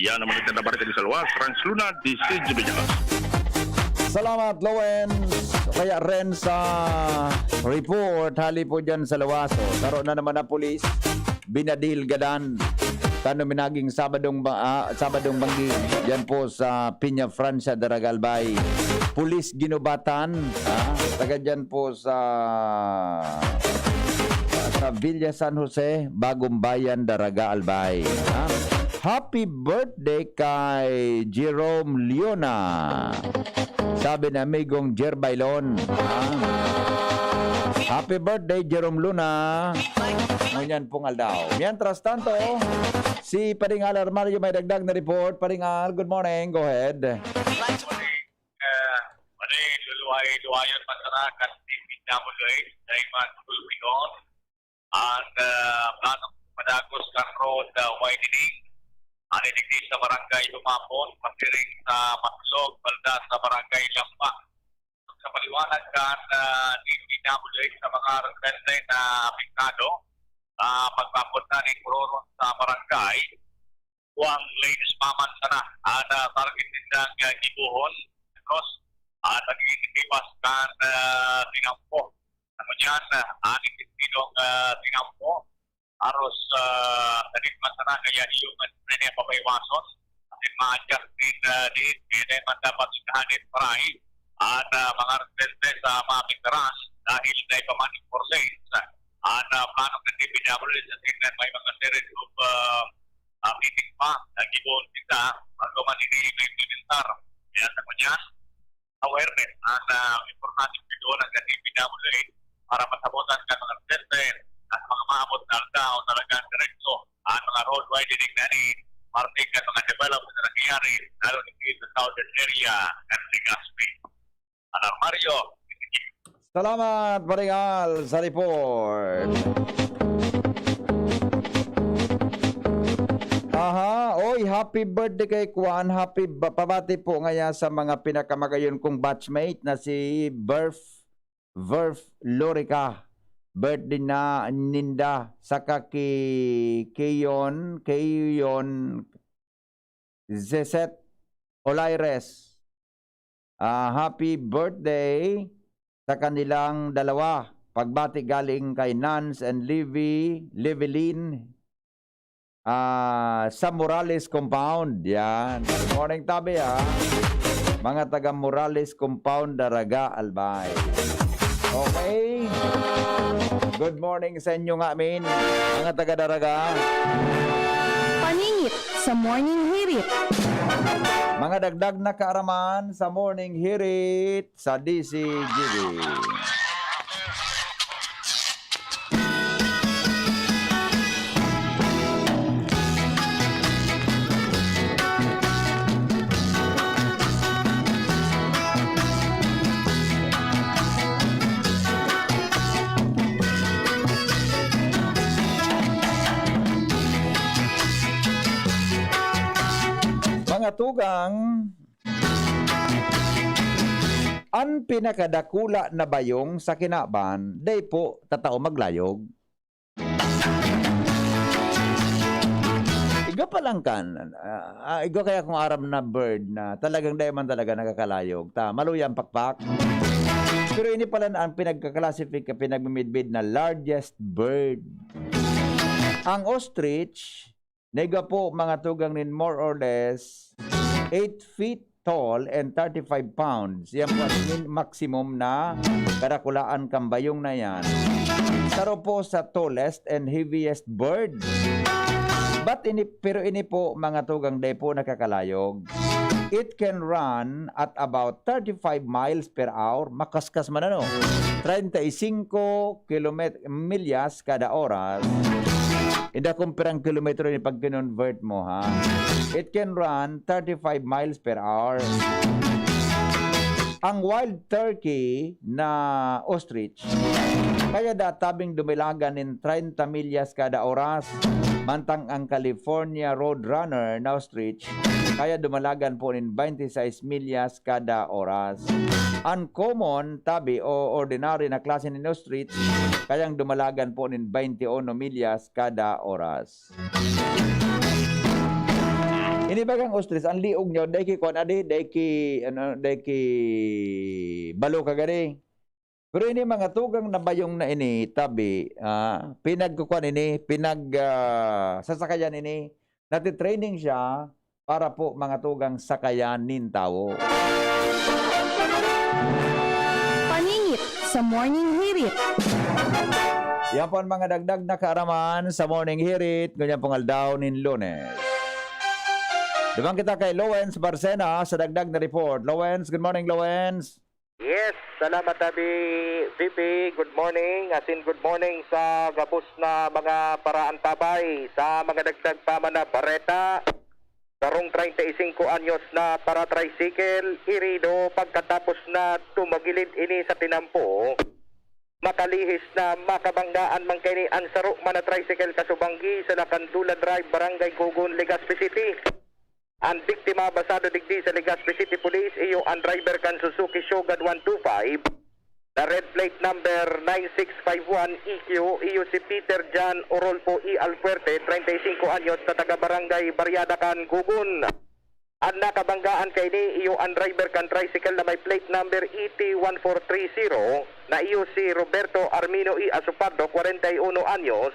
Yan ang mga nagtatrabaho dito sa luwas. Franz Luna, D C G B News. Salamat, Lowen. Kaya rin sa report, hali po dyan sa luwas. O, saro na naman na pulis. Binadil gadan. Tano minaging Sabadong ba, ah, Sabadong banggi. Yan po sa Peña Francia, Daraga Albay. Pulis Guinobatan, ah, taga dyan po sa, sa Villa San Jose, Bagong Bayan, Daraga Albay. Ah. Happy birthday kay Jerome Leona. Sabi ni amigong Jer Bailon. Ah. Happy birthday, Jerome Luna. Ngunyan pong aldaw. Mientras tanto, si Paring Al Armario may dagdag na report. Paring Al, good morning. Go ahead. Eh, mali, luluway-luwayon man sana kan D P W H, dahil man Gulpigon. Ang, ah, planong padagos kan road, ah, widening. Ani digdi sa Barangay Humapon, pasiring sa Maslog, balda sa Barangay Lamba. Sa paliwanag kan, ah, D P W H sa mga residente na apektado, ah, pagpapunta ni Kuroron sa barangay, kuwang lanes pa man sana ang, ah, target nindang, ah, gibohon, cross, at nagiging iwas kan, ah, tinampo. Ano diyan, ah, aning sentidong, ah, tinampo, aros, ah, sa ritmo sana kaya iyo nga disiplina papaiwason. Asin ma-adjust din, ah, din, kaya dahil man dapat sikahan din paray. At, ah, mga residente sa mga pigtaras, dahil na ipaman yung porsains, at, ah, plano ng D P W sa tingnan may mga series of, ah, ah, meeting pa, nagibuon kita, bago man ini ma-implementar. Kaya sa kanya, awareness, ang, ah, importante ito ng D P W para masabutan ka mga residente at mga maabot na aldaw talagang direkto ang mga road widening na ni parte ka mga development na nangyayari, lalo na dito sa southern area ng Legazpi. Alarmario, Salamat, Paring Al, sa report. Aha, oy, happy birthday kay Kwan. Happy ba- pabati po ngaya sa mga pinakamagayon kong batchmate na si Berf, Verf Lorica. Birthday na ninda. Saka ki Keyon, Keyon Zezet Olaires. Ah, happy birthday sa kanilang dalawa. Pagbati galing kay Nance and Livy, Livilin, ah, sa Morales Compound. Yan. Good morning, tabi, ha. Mga taga Morales Compound, Daraga, Albay. Okay. Good morning sa inyo nga, min. Mga taga Daraga. Paningit sa Morning Hirit. Mga dagdag na kaaraman sa Morning Hirit sa D C G D. Mga tugang, an pinakadakula na bayong sa kinaban, dai po tatao maglayog. Igwa pa lang kan, ah, ah, igwa kaya kung aram na bird na talagang dai man talaga nakakalayog, ta maluya ang pakpak. Pero ini pala na ang pinagka-classify, pinagmimidbid na largest bird. Ang ostrich, naiga po mga tugang nin more or less eight feet tall and thirty-five pounds. Yan po ang min-, maximum na karakulaan kan bayong na yan. Saro po sa tallest and heaviest bird. But ini, pero ini po, mga tugang, dai po nakakalayog. It can run at about thirty-five miles per hour. Makaskas man ano. Treinta y cinco kilomet-, milyas kada oras. Inda kung pirang kilometro ni pag kinonvert mo, ha? It can run thirty-five miles per hour. Ang wild turkey na ostrich, kaya da tabing dumilagan nin treinta milyas kada oras, mantang ang California Roadrunner na ostrich, kaya dumalagan po nin twenty-six milyas kada oras. An common, tabi o ordinary na klase nin ostrich, kayang dumalagan po nin twenty-one milyas kada oras. Ini bagang ostrich, ang liog niya, dai ki kuan adi, dai ki, ano, dai ki balo ka gani. Pero ini mga tugang na bayong na ini, tabi, ah, pinagkukuan ini, pinag, ah, sasakayan ini, natitraining siya para po mga tugang sakayan nin tawo. Paningit sa Morning Hirit. Yan po ang mga dagdag na kaaraman sa Morning Hirit, ngunyan pong aldaw nin Lunes. Duman kita kay Lowens Barcena sa dagdag na report. Lowens, good morning, Lowens. Yes, salamat, Abi V P. Good morning. Asin good morning sa gabos na mga paraantabay sa mga dagdag pa man na bareta. Sarong treinta y cinco anyos na para-tricycle, herido pagkatapos na tumagilid ini sa tinampo. Makalihis na makabanggaan man kaini ang saro man na tricycle kasubanggi sa Lacandula Drive, Barangay Gogon, Legazpi City. An biktima basado digdi sa Legazpi City Police iyo an driver kan Suzuki Shogun one two five na red plate number nine six five one E Q, iyo si Peter John Orolfo E. Alfuerte, treinta y cinco anyos, na taga Barangay Barriada kan Gogon. An nakabanggaan kaini iyo an driver kan tricycle na may plate number E T one four three zero na iyo si Roberto Armino E. Asopardo, kwarenta y uno anyos,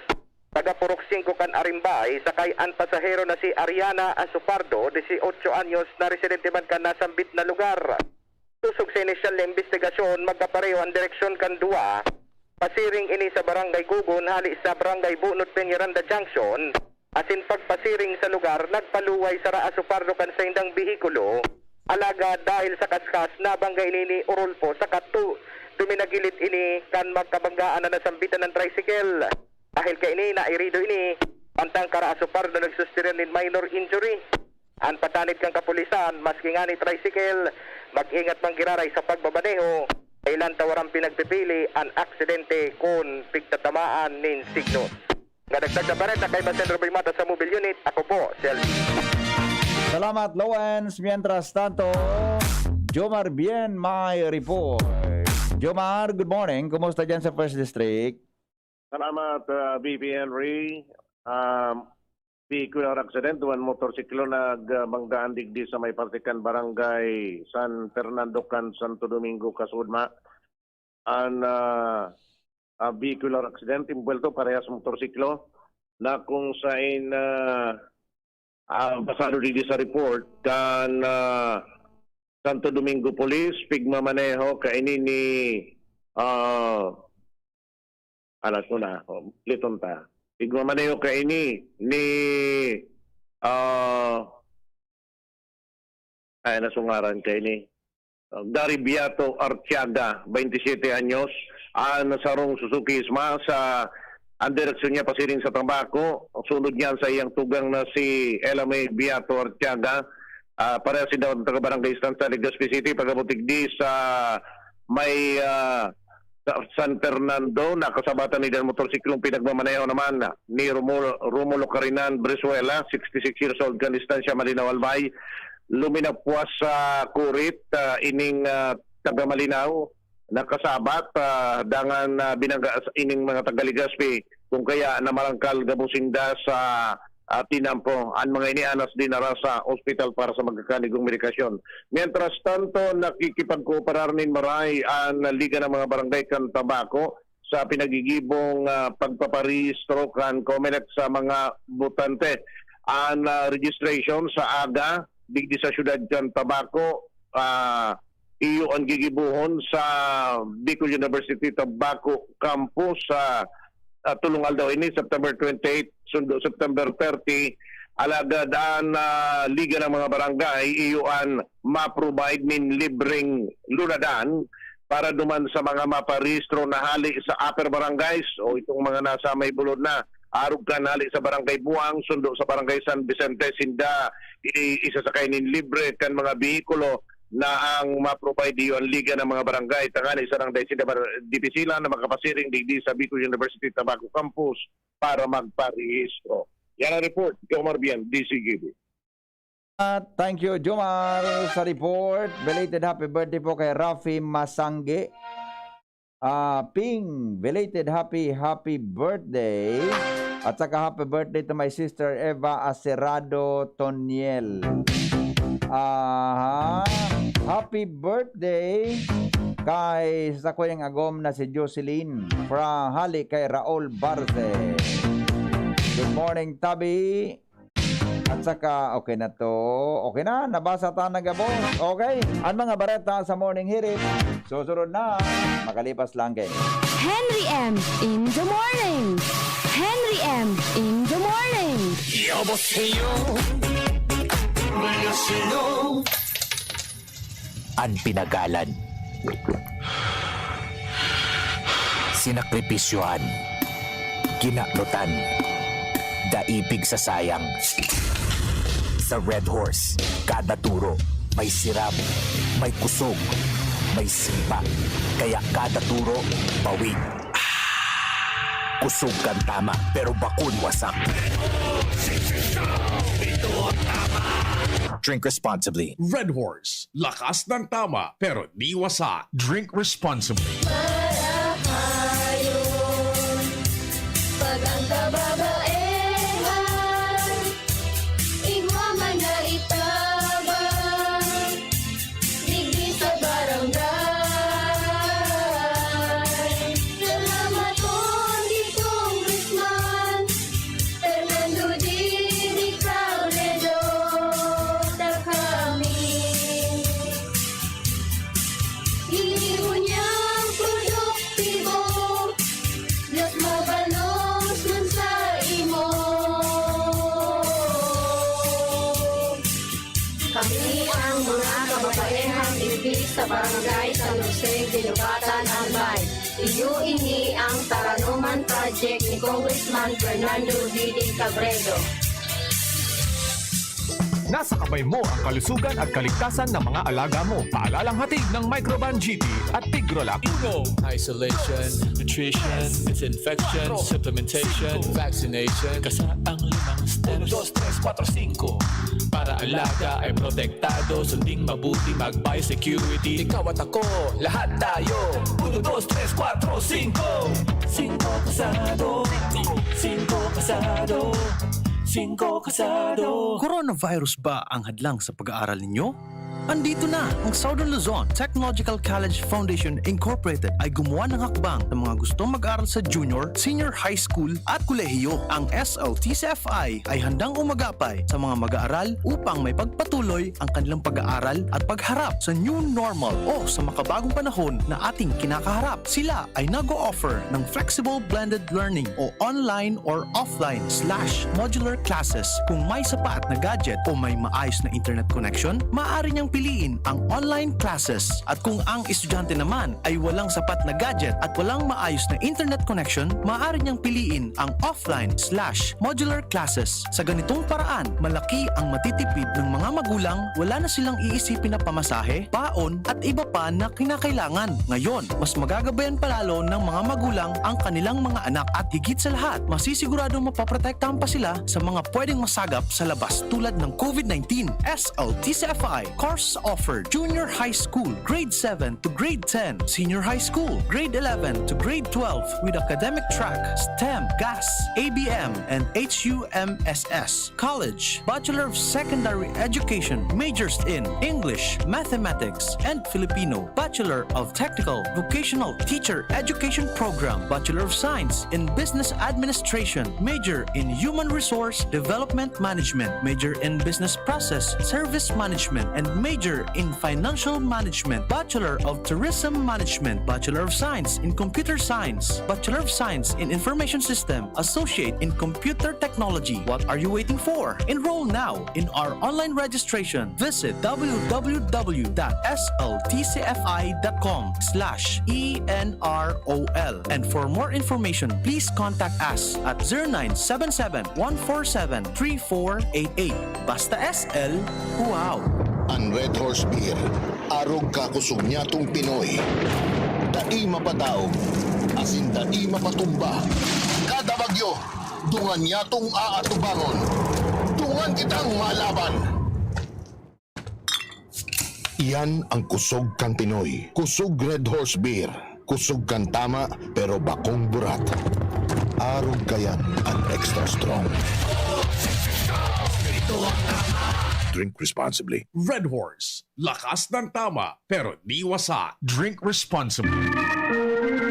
taga Purok Singko kan Arimbay, sakay an pasahero na si Ariana Asopardo, dieciocho anyos, na residente man kan nasambit na lugar. Sosog sa inisyal na imbestigasyon, magkapareho an direksyon kan duwa. Pasiring ini sa Barangay Gugon hale sa Barangay Bunod Peñaranda Junction, asin pagpasiring sa lugar, nagpaluway sara Asopardo kan saindang behikulo. Alagad dahil sa kaskas, nabangga ini ni Orolfo saka tu-, duminagilit ini kan magkabanggaan na nasambitan ng tricycle. Dahil kaini, naherido ini, mantang kara Asopardo nagsustiran nin minor injury. An patanid kan kapulisan, maski ngani tricycle, mag-ingat man giraray sa pagmamaneho, kailan ta waran pinagpipili an aksidente kun pigtatamaan nin signos. Nga dagdag na bareta kay Masen Ruboy Mata sa Mobile Unit, ako po si Alvin. Salamat, Lawrence. Mientras tanto, Jomar Bien may report. Jomar, good morning. Kumusta dyan sa First District? Salamat, ah, V P Henry. Um, vehicular accident, duwang motorsiklo nagbanggaan digdi sa may parte kan Barangay San Fernando kan Santo Domingo, Kasudma. An, ah, ah, vehicular accident, imbuwelto parehas motorsiklo na kung sain, ah, ah, basado digdi sa report kan, ah, Santo Domingo Police, pigmamaneho kaini ni, ah, alas una, o, liton ta. Pigmamaneho kaini ni, ah, ay, nasungaran kaini. Ah, Gary Beato Artiaga, twenty-seven anyos, an sarong Suzuki Isma sa, an direksyon niya pasiring sa Tabaco. Sunod niyan sa iyang tugang na si Ella May Beato Artiaga. Ah, parehas sinda taga Barangay Estancia, Legazpi City, pag-abot digdi sa may, ah, sa San Fernando, nakasabatan ni dan motorsiklong pinagmamaneho naman ni Romulo, Romulo Carinan Brizuela, sixty-six years old, kan Estancia, Malinao, Albay. Luminapwas sa kurit, ah, ining, ah, taga Malinao, nakasabat, ah, dangan, ah, binangga sa ining mga taga Legazpi, kung kaya namarangkal gabos sinda sa, ah, tinampo. An mga ini anas dinara sa ospital para sa magkakanigong medikasyon. Mientras tanto, nakikipagkooperar nin maray an Liga ng mga Barangay kan Tabaco sa pinagigibong, ah, pagpaparehistro kan Comelec sa mga botante. An, ah, registration sa aga, digdi sa siyudad kan Tabaco, ah, iyo an gigibohon sa Bicol University Tabaco Campus sa, ah, tulong aldaw ini, September twenty-eight, sundo September thirty. Alagad an, ah, Liga ng mga Barangay, iyo an ma-provide nin libreng lunadan para duman sa mga maparehistro na hali sa upper barangays o itong mga nasa may bulod na. Arog kan hali sa Barangay Buang, sundo sa Barangay San Vicente, sinda i-, isasakay nin libre kan mga behikulo na ang ma-provide iyo an Liga ng mga Barangay. Tangani sa Barangay Sida Bar-, Dipisilan na makapasiring digdi sa Bicol University Tabaco Campus para magparehistro. Yan ang report, Jomar Bien, D Z G B. At thank you, Jomar, sa report. Belated happy birthday po kay Rafi Masangge. Ah, Ping, belated happy, happy birthday. At saka happy birthday to my sister Eva Acerado Toniel. Aha. Happy birthday kay sakuyang agom na si Jocelyn. From hali kay Raul Barce. Good morning, Tabi. At saka, okay na to. Okay na, nabasa ta na gabos. Okay, ang mga bareta sa Morning Hirit. Susunod na, makalipas lang kayo. Henry M in the morning. Henry M in the morning. 여보세요. 안녕하세요. An pinagalan, sinakripisyohan, kinaprotan, daipig sa sayang. Sa Red Horse, kada turo, may siram, may kusog, may sipa. Kaya kada turo, pawid. Kusog kan tama, pero bakun wasak. Drink responsibly. Red Horse, lakas ng tama, pero di wasak. Drink responsibly. Marahayon, pag ang kababaehan, igwa man na itabang, digdi sa barangay. Salamat po, Congressman. Barangay San Jose, Guinobatan, Albay. Iyo ini ang Paranuman Project ni Congressman Fernando Didi Cabredo. Nasa kamay mo ang kalusugan at kaligtasan ng mga alaga mo. Paalalang hatid ng Microban G T at Tigrolac. Uno, isolation, nutrition, disinfection, supplementation, vaccination. Kasa ang limang steps. Uno, dos, tres, kuwatro, singko. Para alaga ay protektado, sunding mabuti, mag-biosecurity. Ikaw at ako, lahat tayo. Uno, dos, tres, kuwatro, singko. Singko kasado. Singko kasado. Singko kasado. Coronavirus ba ang hadlang sa pag-aaral ninyo? Andito na! Ang Southern Luzon Technological College Foundation Incorporated ay gumawa ng hakbang sa mga gustong mag-aral sa junior, senior high school at kolehiyo. Ang S L T C F I ay handang umagapay sa mga mag-aaral upang maipagpatuloy ang kanilang pag-aaral at pagharap sa new normal o sa makabagong panahon na ating kinakaharap. Sila ay nag-o-offer ng flexible blended learning o online or offline slash modular classes. Kung may sapat na gadget o may maayos na internet connection, maaari niyang piliin ang online classes. At kung ang estudyante naman ay walang sapat na gadget at walang maayos na internet connection, maaari niyang piliin ang offline slash modular classes. Sa ganitong paraan, malaki ang matitipid ng mga magulang, wala na silang iisipin na pamasahe, baon at iba pa na kinakailangan. Ngayon, mas magagabayan pa lalo ng mga magulang ang kanilang mga anak at higit sa lahat, masisiguradong mapoprotektahan pa sila sa mga pwedeng masagap sa labas tulad ng COVID nineteen. S L T C F I course offered: Junior High School, Grade seven to Grade ten, Senior High School, Grade eleven to Grade twelve with academic track STEM, GAS, A B M, and H U M S S. College, Bachelor of Secondary Education, majors in English, Mathematics, and Filipino, Bachelor of Technical Vocational Teacher Education Program, Bachelor of Science in Business Administration, major in Human Resource Development Management, major in Business Process Service Management, and major in Financial Management, Bachelor of Tourism Management, Bachelor of Science in Computer Science, Bachelor of Science in Information System, Associate in Computer Technology. What are you waiting for? Enroll now in our online registration. Visit w w w dot s l t c f i dot com slash e n r o l. And for more information, please contact us at zero nine seven seven, one four seven, three four eight eight. Basta S L, wow! An Red Horse Beer, arog kakosog nyatong Pinoy. Dai mapadaog, asin dai mapatumba. Kada bagyo, dungan nyatong aatubangon. Dungan kitang malaban! Iyan ang kosog kan Pinoy. Kosog Red Horse Beer. Kosog kan tama, pero bakong burat. Arog kayan an extra strong. Drink responsibly. Red Horse. Lakas ng tama, pero di wasa. Drink responsibly.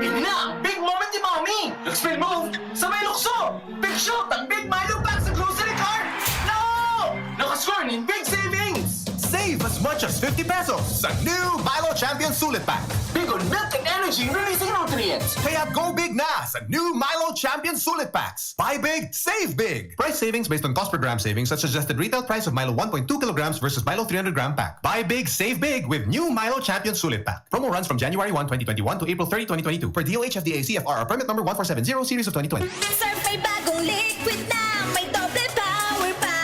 Ini na ang big moment ni Mommy! Nag-spin move sa may lukso! Big shot ang Big Milo Pack sa grocery cart! No! Nakascore nin big savings! Save as much as fifty pesos sa new Milo Champion Sulit Pack. Big on milk and energy releasing nutrients! Kaya go big na sa new Milo Champion Sulit Packs. Buy big, save big! Price savings based on cost per gram savings at suggested retail price of Milo one point two kilograms versus Milo three hundred gram pack. Buy big, save big with new Milo Champion Sulit Pack. Promo runs from January one, twenty twenty-one to April thirty, twenty twenty-two, per D O H F D A C F R R permit number one four seven zero series of twenty twenty. Surf may bagong liquid na, may doble power pa.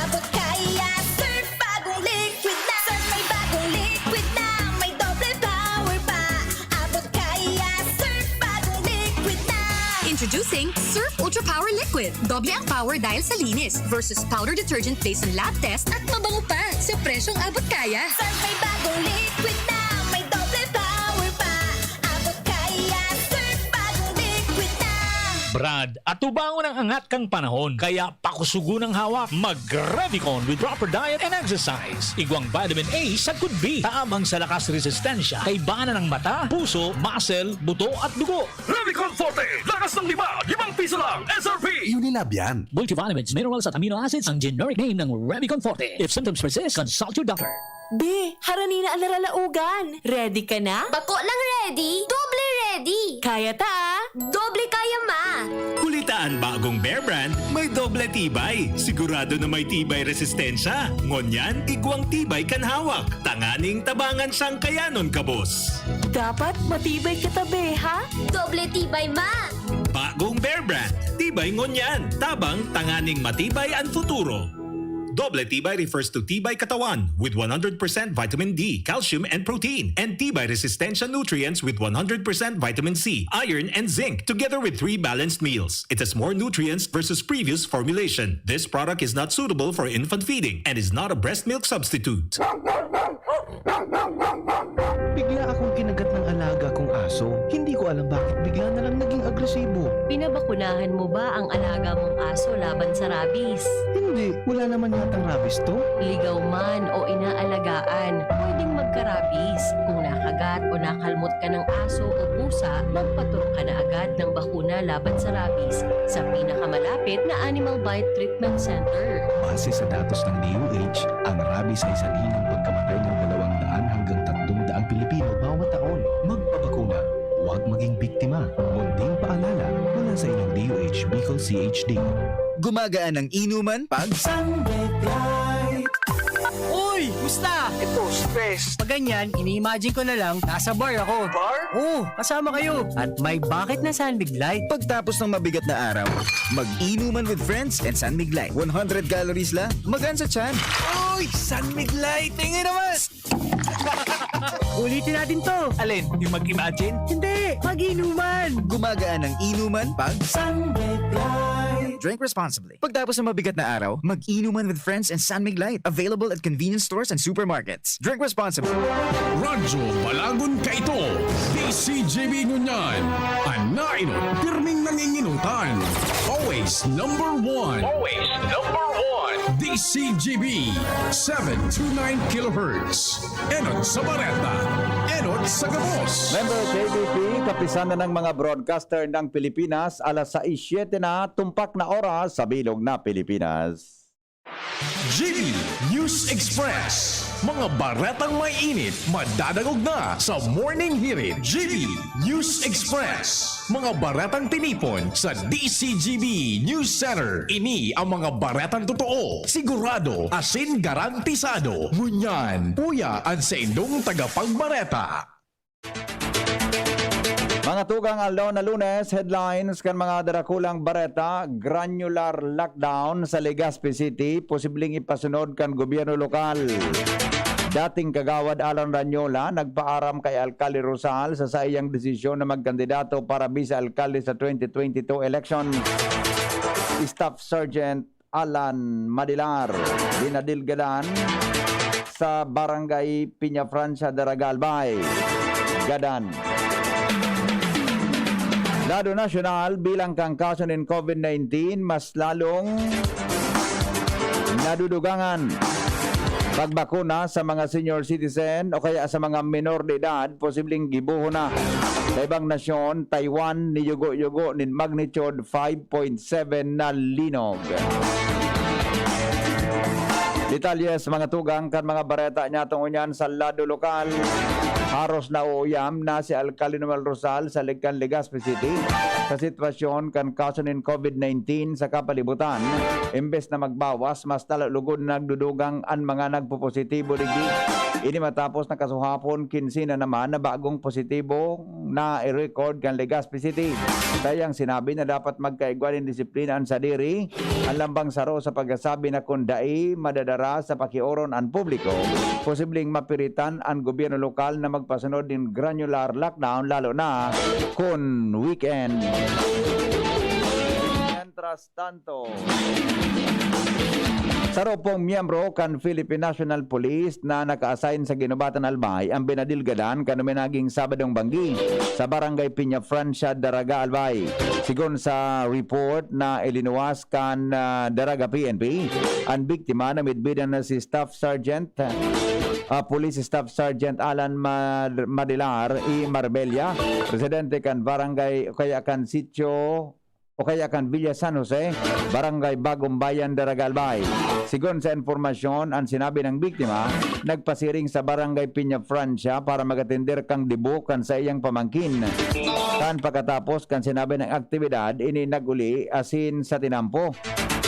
Abot kaya, Surf bagong liquid na. Surf may bagong liquid na, may doble power pa. Abot kaya, Surf bagong liquid na. Introducing Surf Ultra Power Liquid. Doble ang power dahil sa linis versus powder detergent based on lab test at mabango pa sa presyong abot kaya. Surf may bagong liquid na, may doble power pa. Abot kaya, Surf bagong liquid na. Brad, atubangon ang angat kan panahon, kaya pakusugon ang hawak. Mag-Revicon with proper diet and exercise. Igwang vitamin A sagkod B, taabang sa lakas resistensya, kaibanan ng mata, puso, muscle, buto at dugo. Revicon Forte, lakas ng lima, limang piso lang, S R P. Unilab yan. Multivitamins, minerals at amino acids ang generic name ng Revicon Forte. If symptoms persist, consult your doctor. Be, harani na an naralaogan. Ready ka na? Bako lang ready, doble ready. Kaya ta, ah. Doble kaya, ma. Huli ta an bagong Bear Brand, may doble tibay. Sigurado na may tibay resistensya. Ngunyan, igwang tibay kan hawak. Tanganing tabangan siyang kayanon, kabos. Dapat matibay ka tabi, ha? Doble tibay ma! Bagong Bear Brand, tibay ngunyan, tabang tanganing matibay an futuro. Doble tibay refers to tibay katawan with one hundred percent vitamin D, calcium, and protein, and tibay resistensya nutrients with one hundred percent vitamin C, iron, and zinc, together with three balanced meals. It has more nutrients versus previous formulation. This product is not suitable for infant feeding and is not a breast milk substitute. Bigla akong kinagat ng alaga kong aso. Hindi ko alam bakit bigla na lang naging agresibo. Pinabakunahan mo ba ang alaga mong aso laban sa rabies? Hindi, wala naman yatang rabies to. Ligaw man o inaalagaan, pwedeng magka-rabies. Kung nakagat o nakalmot ka ng aso o pusa, magpaturok ka na agad ng bakuna laban sa rabies sa pinakamalapit na Animal Bite Treatment Center. Base sa datos ng D O H, ang rabies ay sanhi ng pagkamatay ng dalawang daan hanggang tatlong daang Pilipino bawat taon. Magpabakuna, huwag maging biktima. Munting paalala mula sa inyong D O H Bicol C H D. Gumagaan ang inuman pag Uy! Musta? Ito, stress. Pag ganyan, ini-imagine ko na lang, nasa bar ako. Bar? Oo, kasama kayo. At may bakit na San Mig Light. Pagtapos ng mabigat na araw, mag-inuman with friends and San Mig Light. One hundred calories lang, magaan sa tiyan. Uy! San Mig Light! Tingin naman! Ulitin natin to. Alin? Yung mag-imagine? Hindi! Mag-inuman! Gumagaan ang inuman pag San Mig Light. Drink responsibly. Pagtapos ng mabigat na araw, mag-inuman with friends and San Mig Light. Available at convenience stores and supermarkets. Drink responsibly. Radyo Balagon Kaito, D C G B ngunyan. An nainot, pirming nanginginutan. Always number one. Always number one. D C G B, seven two nine kilohertz. Enot sa Bareta. Enot sa Gabos. Member K B P, kapisan na ng mga broadcaster ng Pilipinas, alas sais siyete na, tumpak na oras sa bilog na Pilipinas. G B News Express. Mga baretang may init, madadangog na sa Morning Hirit. G B News Express. Mga baretang tinipon sa D C G B News Center. Ini ang mga baretang totoo, sigurado, asin garantisado. Ngunyan, uya an saindong tagapagbareta. Mga tugang, aldaw na Lunes, headlines kan mga darakulang bareta: granular lockdown sa Legazpi City, posibleng ipasunod kan gobyerno lokal. Dating Kagawad Alan Rañola nagpaaram kay Alkalde Rosal sa saiyang desisyon na magkandidato para bisa alkalde sa twenty twenty-two election. Staff Sergeant Alan Madilar, dinadilgadan sa Barangay Peñafrancia, Daraga, Albay. Gadan. Lado nasyonal, bilang kan kaso nin COVID nineteen mas lalong nadudugangan. Pagbakuna sa mga senior citizen o kaya sa mga menor de edad, posibleng gibohon na. Sa ibang nasyon, Taiwan, niyugo-yugo nin magnitude five point seven na linog. Detalye sa mga tugang kan mga bareta niatong ngunyan sa lado lokal. Haros nauuyam na si Alkalde Noel Rosal sa Leg-, kan Legazpi City sa sitwasyon kan kaso nin COVID nineteen sa kapalibutan. Imbes na magbawas, mas lalo lugod na nagdudugang an mga nagpopositibo digdi. Ini matapos na kasuhapon, kinse na naman na bagong positibo na i-record kan Legazpi City. Saiyang sinabi na dapat magkaigwa nin disiplina an sadiri, an lambang saro sa pagkasabi na kun dai madadara sa pakioron an publiko, posibleng mapiritan an gobyerno lokal na magpasunod nin granular lockdown, lalo na kun weekend. Mientras tanto, saro pong miyembro kan Philippine National Police na naka-assign sa Guinobatan, Albay ang binadilgadan kan uminaging Sabadong banggi sa Barangay Peñafrancia, Daraga, Albay. Sigon sa report na ilinuwas kan, ah, Daraga P N P, an biktima na midbidan na si Staff Sergeant, ah, Police Staff Sergeant Alan Mad-, Madilar y Marbella, residente kan barangay o kaya kan sitio o kaya kan Villa San Jose, Barangay Bagong Bayan, Daraga, Albay. Sigon sa impormasyon, an sinabi ng biktima, nagpasiring sa Barangay Peñafrancia para mag-atender kan debut kan saiyang pamangkin. Kan pagkatapos kan sinabi nang aktibidad, ini nag-uli asin sa tinampo.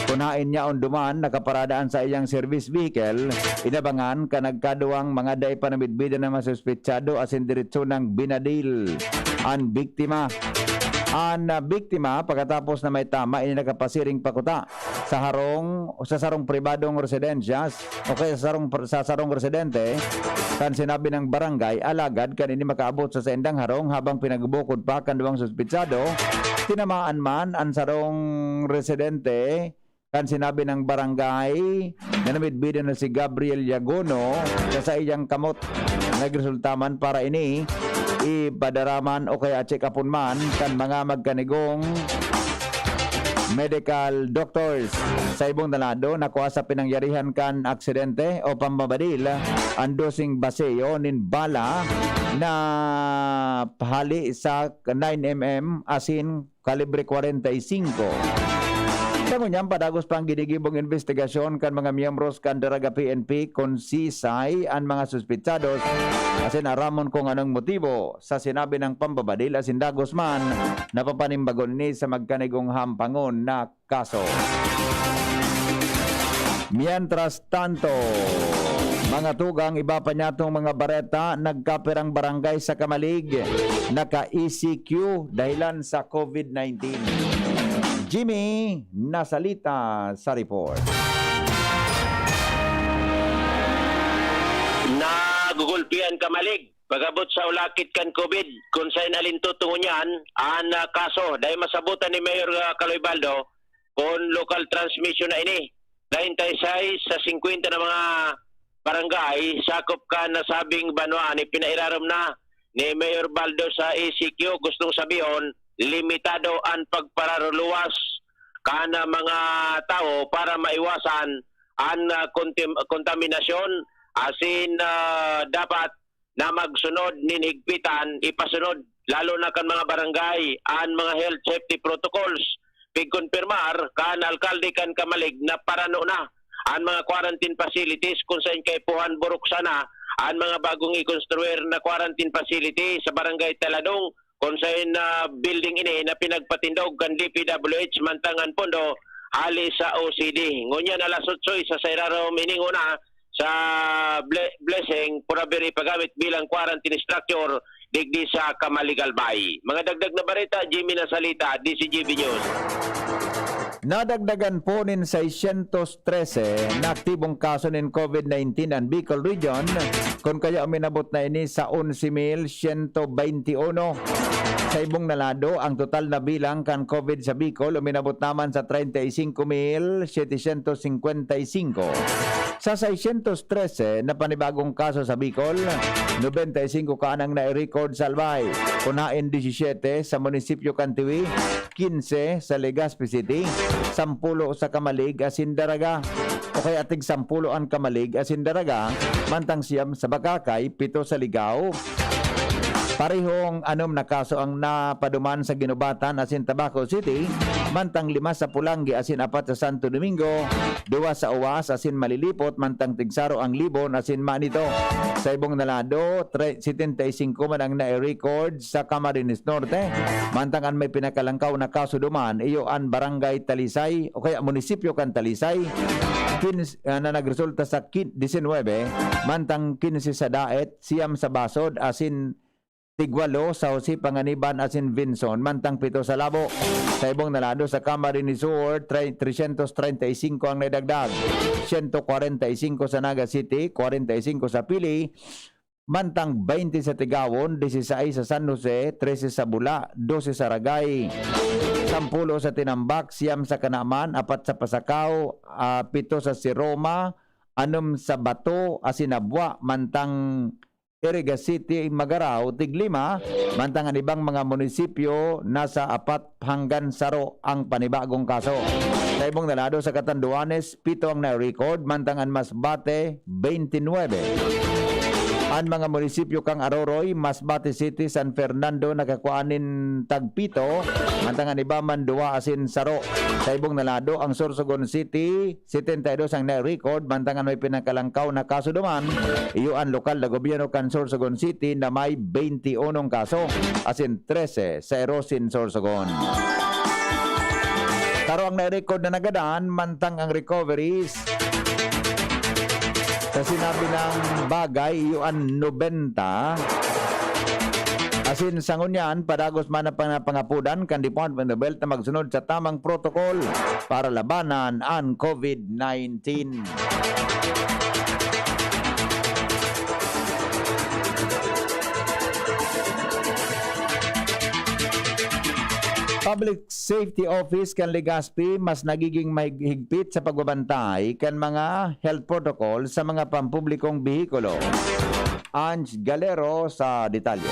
Kun haen niya on duman nakaparada an saiyang service vehicle, inabangan kan nagkaduwang mga dai pa namidbidan na mga suspetsado asin diretso nang binadil an biktima. An, ah, biktima, pagkatapos na may tama, ini nakapasiring pakuta sa harong, sa sarong pribadong residensya o kaya sa sarong, sa sarong residente kan sinabi nang barangay, alagad kan ini makaabot sa saindang harong habang pinagbukod pa kan duwang suspetsado, tinamaan man an sarong residente kan sinabi nang barangay na namidbidan na si Gabriel Yagono sa saiyang kamot. Nagresulta man para ini ipadara man o kaya check-upon man kan mga magkanigong medical doctors. Sa ibong na lado, nakua sa pinangyarihan kan aksidente o pambabadil an dosing baseo nin bala na hali sa nine M M asin kalibre kwarenta y singko. Sa ngunyan, padagos pa ang ginigibong investigasyon kan mga miyembros kan Daraga P N P kun sisay an mga suspetsados asin aramon kung anong motibo sa sinabi nang pambabadil asin dagos man na papanimbagon ini sa magkanigong hampangon na kaso. Mientras tanto, mga tugang, iba pa niyatong mga bareta, nagkapirang barangay sa Camalig, naka-E C Q dahilan sa COVID nineteen. Jimmy Nasalita sa report. Nagugulpian Camalig pag-abot sa ulakit kan COVID, kun saen alinto tungo niyan an, ah, kaso. Dai masabotan ni Mayor, ah, Caloy Baldo kun local transmission na ini. Treinta y seis sa singkwenta na mga barangay sakop kan nasabing banwaan ipinairarom na ni Mayor Baldo sa E C Q. Gustong sabihon, limitado an pagpararuluwas kan, ah, mga tawo para maiwasan an, ah, kontim-, kontaminasyon asin, ah, dapat na magsunod nin higpitan, ipasunod, lalo na kan mga barangay, an mga health safety protocols. Pigkonpirmar kan alkalde kan Camalig na parano na an mga quarantine facilities kun saen kaipuhan buruksan na an mga bagong ikonstruir na quarantine facility sa Barangay Taladong, kun saen na building ini na pinagpatindog kan D P W H mantang an pondo hali sa O C D. Ngunyan alas otso, isa sa irarom ini nguna sa Ble-, Blessing, purabiri ipagamit bilang quarantine structure digdi sa Camalig, Albay. Mga dagdag na bareta, Jimmy Nasalita, D C G B News. Nadagdagan po nin seiscientos trese na aktibong kaso nin COVID nineteen an Bicol Region, kun kaya uminabot na ini sa onse mil siyento baynte uno. Sa ibong na lado, ang total na bilang kan COVID sa Bicol uminabot naman sa treinta y cinco mil setecientos cincuenta y cinco. Sa seiscientos trese na panibagong kaso sa Bicol, nobenta y singko kaanang nai-record sa Albay, kun haen disisiete sa munisipyo kan Tiwi, kinse sa Legazpi City, sampulo sa Camalig asin Daraga, o kaya tig sampulo an Camalig asin Daraga, mantang siyam sa Bacacay, pito sa Ligao. Parehong anom na kaso ang napaduman sa Guinobatan asin Tabaco City, mantang lima sa Polangui asin apat sa Santo Domingo, duwa sa Oas asin Malilipot, mantang tigsaro ang Libon asin Manito. Sa ibong na lado, tre-, setenta y cinco man ang nai-record sa Camarines Norte, mantang an may pinakalangkaw na kaso duman iyo an Barangay Talisay o kaya munisipyo kan Talisay, kinse, ah, na nagresulta sa kin-, disinwebe, mantang kinse sa Daet, siyam sa Basod asin tigwalo sa Jose Panganiban asin Vinson, mantang pito sa Labo. Sa ibong na lado sa Camarines Sur, tre-, trescientos treinta y cinco ang naidagdag, siyento kwarenta y singko sa Naga City, kwarenta y singko sa Pili, mantang baynte sa Tigawon, disisais sa San Jose, trese sa Bula, dose sa Ragay, sampulo sa Tinambac, siyam sa Canaman, apat sa Pasacao, ah, pito sa Siroma, anom sa Bato asin Nabua, mantang Iriga City, Magarao, tiglima, mantang an ibang mga munisipyo nasa apat hanggan saro ang panibagong kaso. Sa ibong na lado sa Catanduanes, pito ang na-record, mantang an Masbate, baynte nuebe. An mga munisipyo kan Aroroy, Masbate City, San Fernando nakakua nin tagpito, mantang an iba man duwa asin saro. Sa ibong na lado, ang Sorsogon City, setenta y dos ang na-record, mantang an may pinakalangkaw na kaso duman, iyo an lokal na gobyerno kan Sorsogon City na may twenty-unong kaso, asin trese sa Erosin, Sorsogon. Saro ang na-record na nagadan, mantang ang recoveries sa sinabi ng bagay, iyo an nobenta. Asin sa ngunyan, padagos man ang panapangapudan kan Department of Health na magsunod sa tamang protocol para labanan an COVID nineteen. Public Safety Office kan Legazpi mas nagiging mahigpit sa pagbabantay kan mga health protocol sa mga pampublikong behikulo. Ange Galero sa detalye.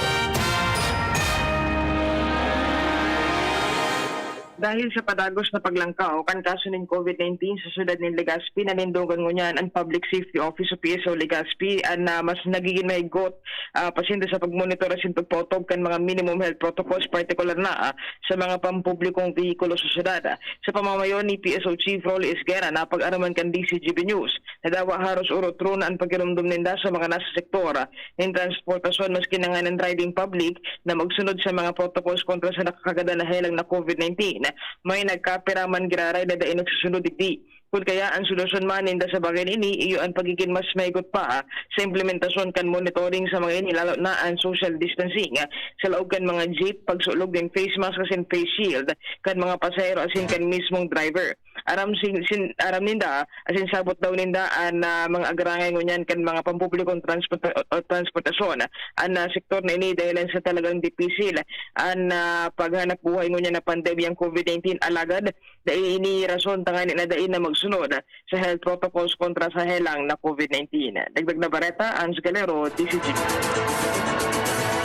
Dahil sa padagos na paglangkaw kan kaso nin COVID nineteen sa syudad nin Legazpi, nanindogan ngunyan an Public Safety Office o P S O Legazpi, an, ah, mas nagigin mahigot, ah, pasinda sa pagmonitor asin pagpaotob kan mga minimum health protocols, partikular na, ah, sa mga pampublikong behikulo sa syudad. Sa pamamayo ni P S O Chief Rolly Esguerra, napag-araman kan D Z G B News na dawa haros orotro na an pagiromdom ninda sa mga nasa sektor nin transportasyon, maski na nganing driving public na magsunod sa mga protocols kontra sa nakakagadan na helang na COVID nineteen. May nagkapira man giraray na dai nagsusunod digdi. Kun kaya, an solusyon man ninda sa bagay na ini, iyo an pagigin mas mahigot pa sa implementasyon kan monitoring sa mga ini, lalo na an social distancing sa laog kan mga jeep, pagsulog nin face mask asin face shield kan mga pasahero asin kan mismong driver. Aram sin, sin, aram ninda, asin sabot daw ninda an, ah, mga agrangay ngunyan kan mga pampublikong transporta-, o transportasyon. An, ah, sektor na ini dahilan sa talagang dipisil an, ah, paghanap buhay ngunyan na pandemyang COVID nineteen. Alagad, dai ini rason tangani na dai na magsunod sa health protocols kontra sa helang na COVID nineteen. Dagdag na bareta, Ange Galero, D Z G B.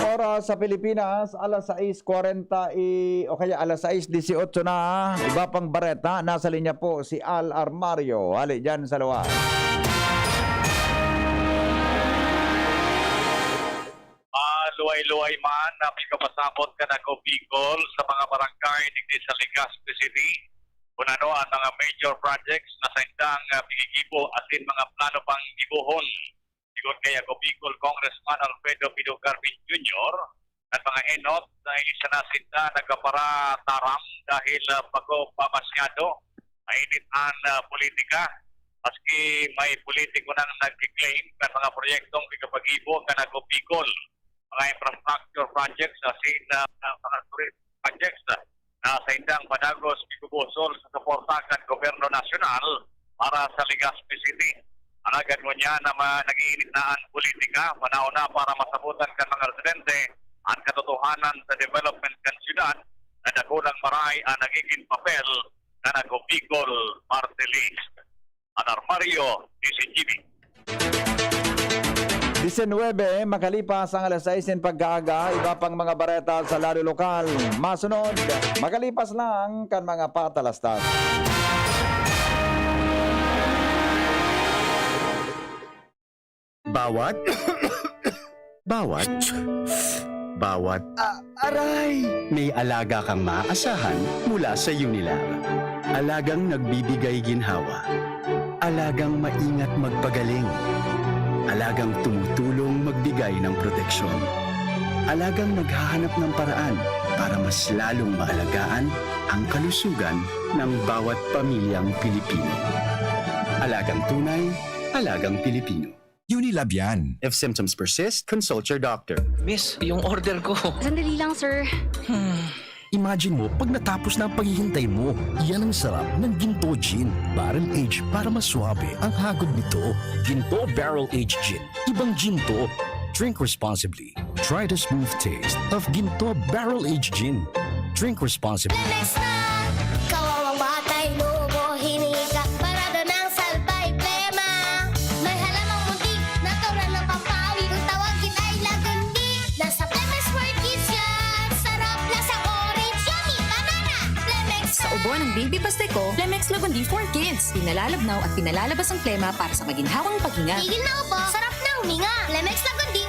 Oras sa Pilipinas, alas sais kwarenta y, o kaya alas sais disiotso na. Iba pang bareta, nasa linya po si Al Armario. Hali dyan sa luwas. Maluway-luway man na pikapasabot kan Ako Bicol sa mga barangay digdi sa Legazpi City, kun ano an mga major projects na saindang, ah, pinigibo asin mga plano pang gibohon. Sigon kay Ako Bicol Congressman Alfredo Fido Carpio Junior, kan mga enot na isa na sinda nagkaparataram dahil, ah, bako pa masyado mainit an, ah, politika. Maski may politiko nang nagki-claim kan mga proyektong pigapag-ibo kan Ako Bicol, mga infrastructure projects asin, ah, mga tourism projects, ah, na saindang padagos gigubusol sa suporta kan gobyerno nasyonal para sa Legazpi City. Alagad ngunyan na ma-, nag-iinit na an politika, panahon na para masabotan kan mga residente an katotohanan sa development kan syudad na dakulang maray an nagigin papel kan Ako Bicol Party List. An Armario, D Z G B. Disinwebe, makalipas ang alas sais nin pagkaaga, iba pang mga bareta sa lado lokal. Masunod, makalipas lang kan mga patalastas. Bawat, bawat, bawat. Ah, aray! May alaga kang maaasahan mula sa Unilar. Alagang nagbibigay ginhawa. Alagang maingat magpagaling. Alagang tumutulong magbigay ng proteksyon. Alagang naghahanap ng paraan para mas lalong maalagaan ang kalusugan ng bawat pamilyang Pilipino. Alagang tunay, alagang Pilipino. Unilab yan. If symptoms persist, consult your doctor. Miss, yung order ko. Sandali lang, sir. Hmm. Imagine mo, pag natapos na ang paghihintay mo, yan ang sarap ng Ginto Gin. Barrel aged para mas swabe ang hagod nito. Ginto Barrel Aged Gin. Ibang Ginto. Drink responsibly. Try the smooth taste of Ginto Barrel Aged Gin. Drink responsibly. Lemex na! Kawawang batay, lubo, hinika, parada ng salbay, plema. May halamang muntik, natural na pampawi. Kung tawagin ay lagundi, nasa Lemex World Kids yan. Sarap, lasang orange, yummy, banana. Lemex Sa na! ubo ng baby basta ko, Lemex Lagundi for Kids. Pinalalabnaw at pinalalabas ang plema para sa maginhawang paghinga. Tigil na ubo, sarap na huminga. Lemex Lagundi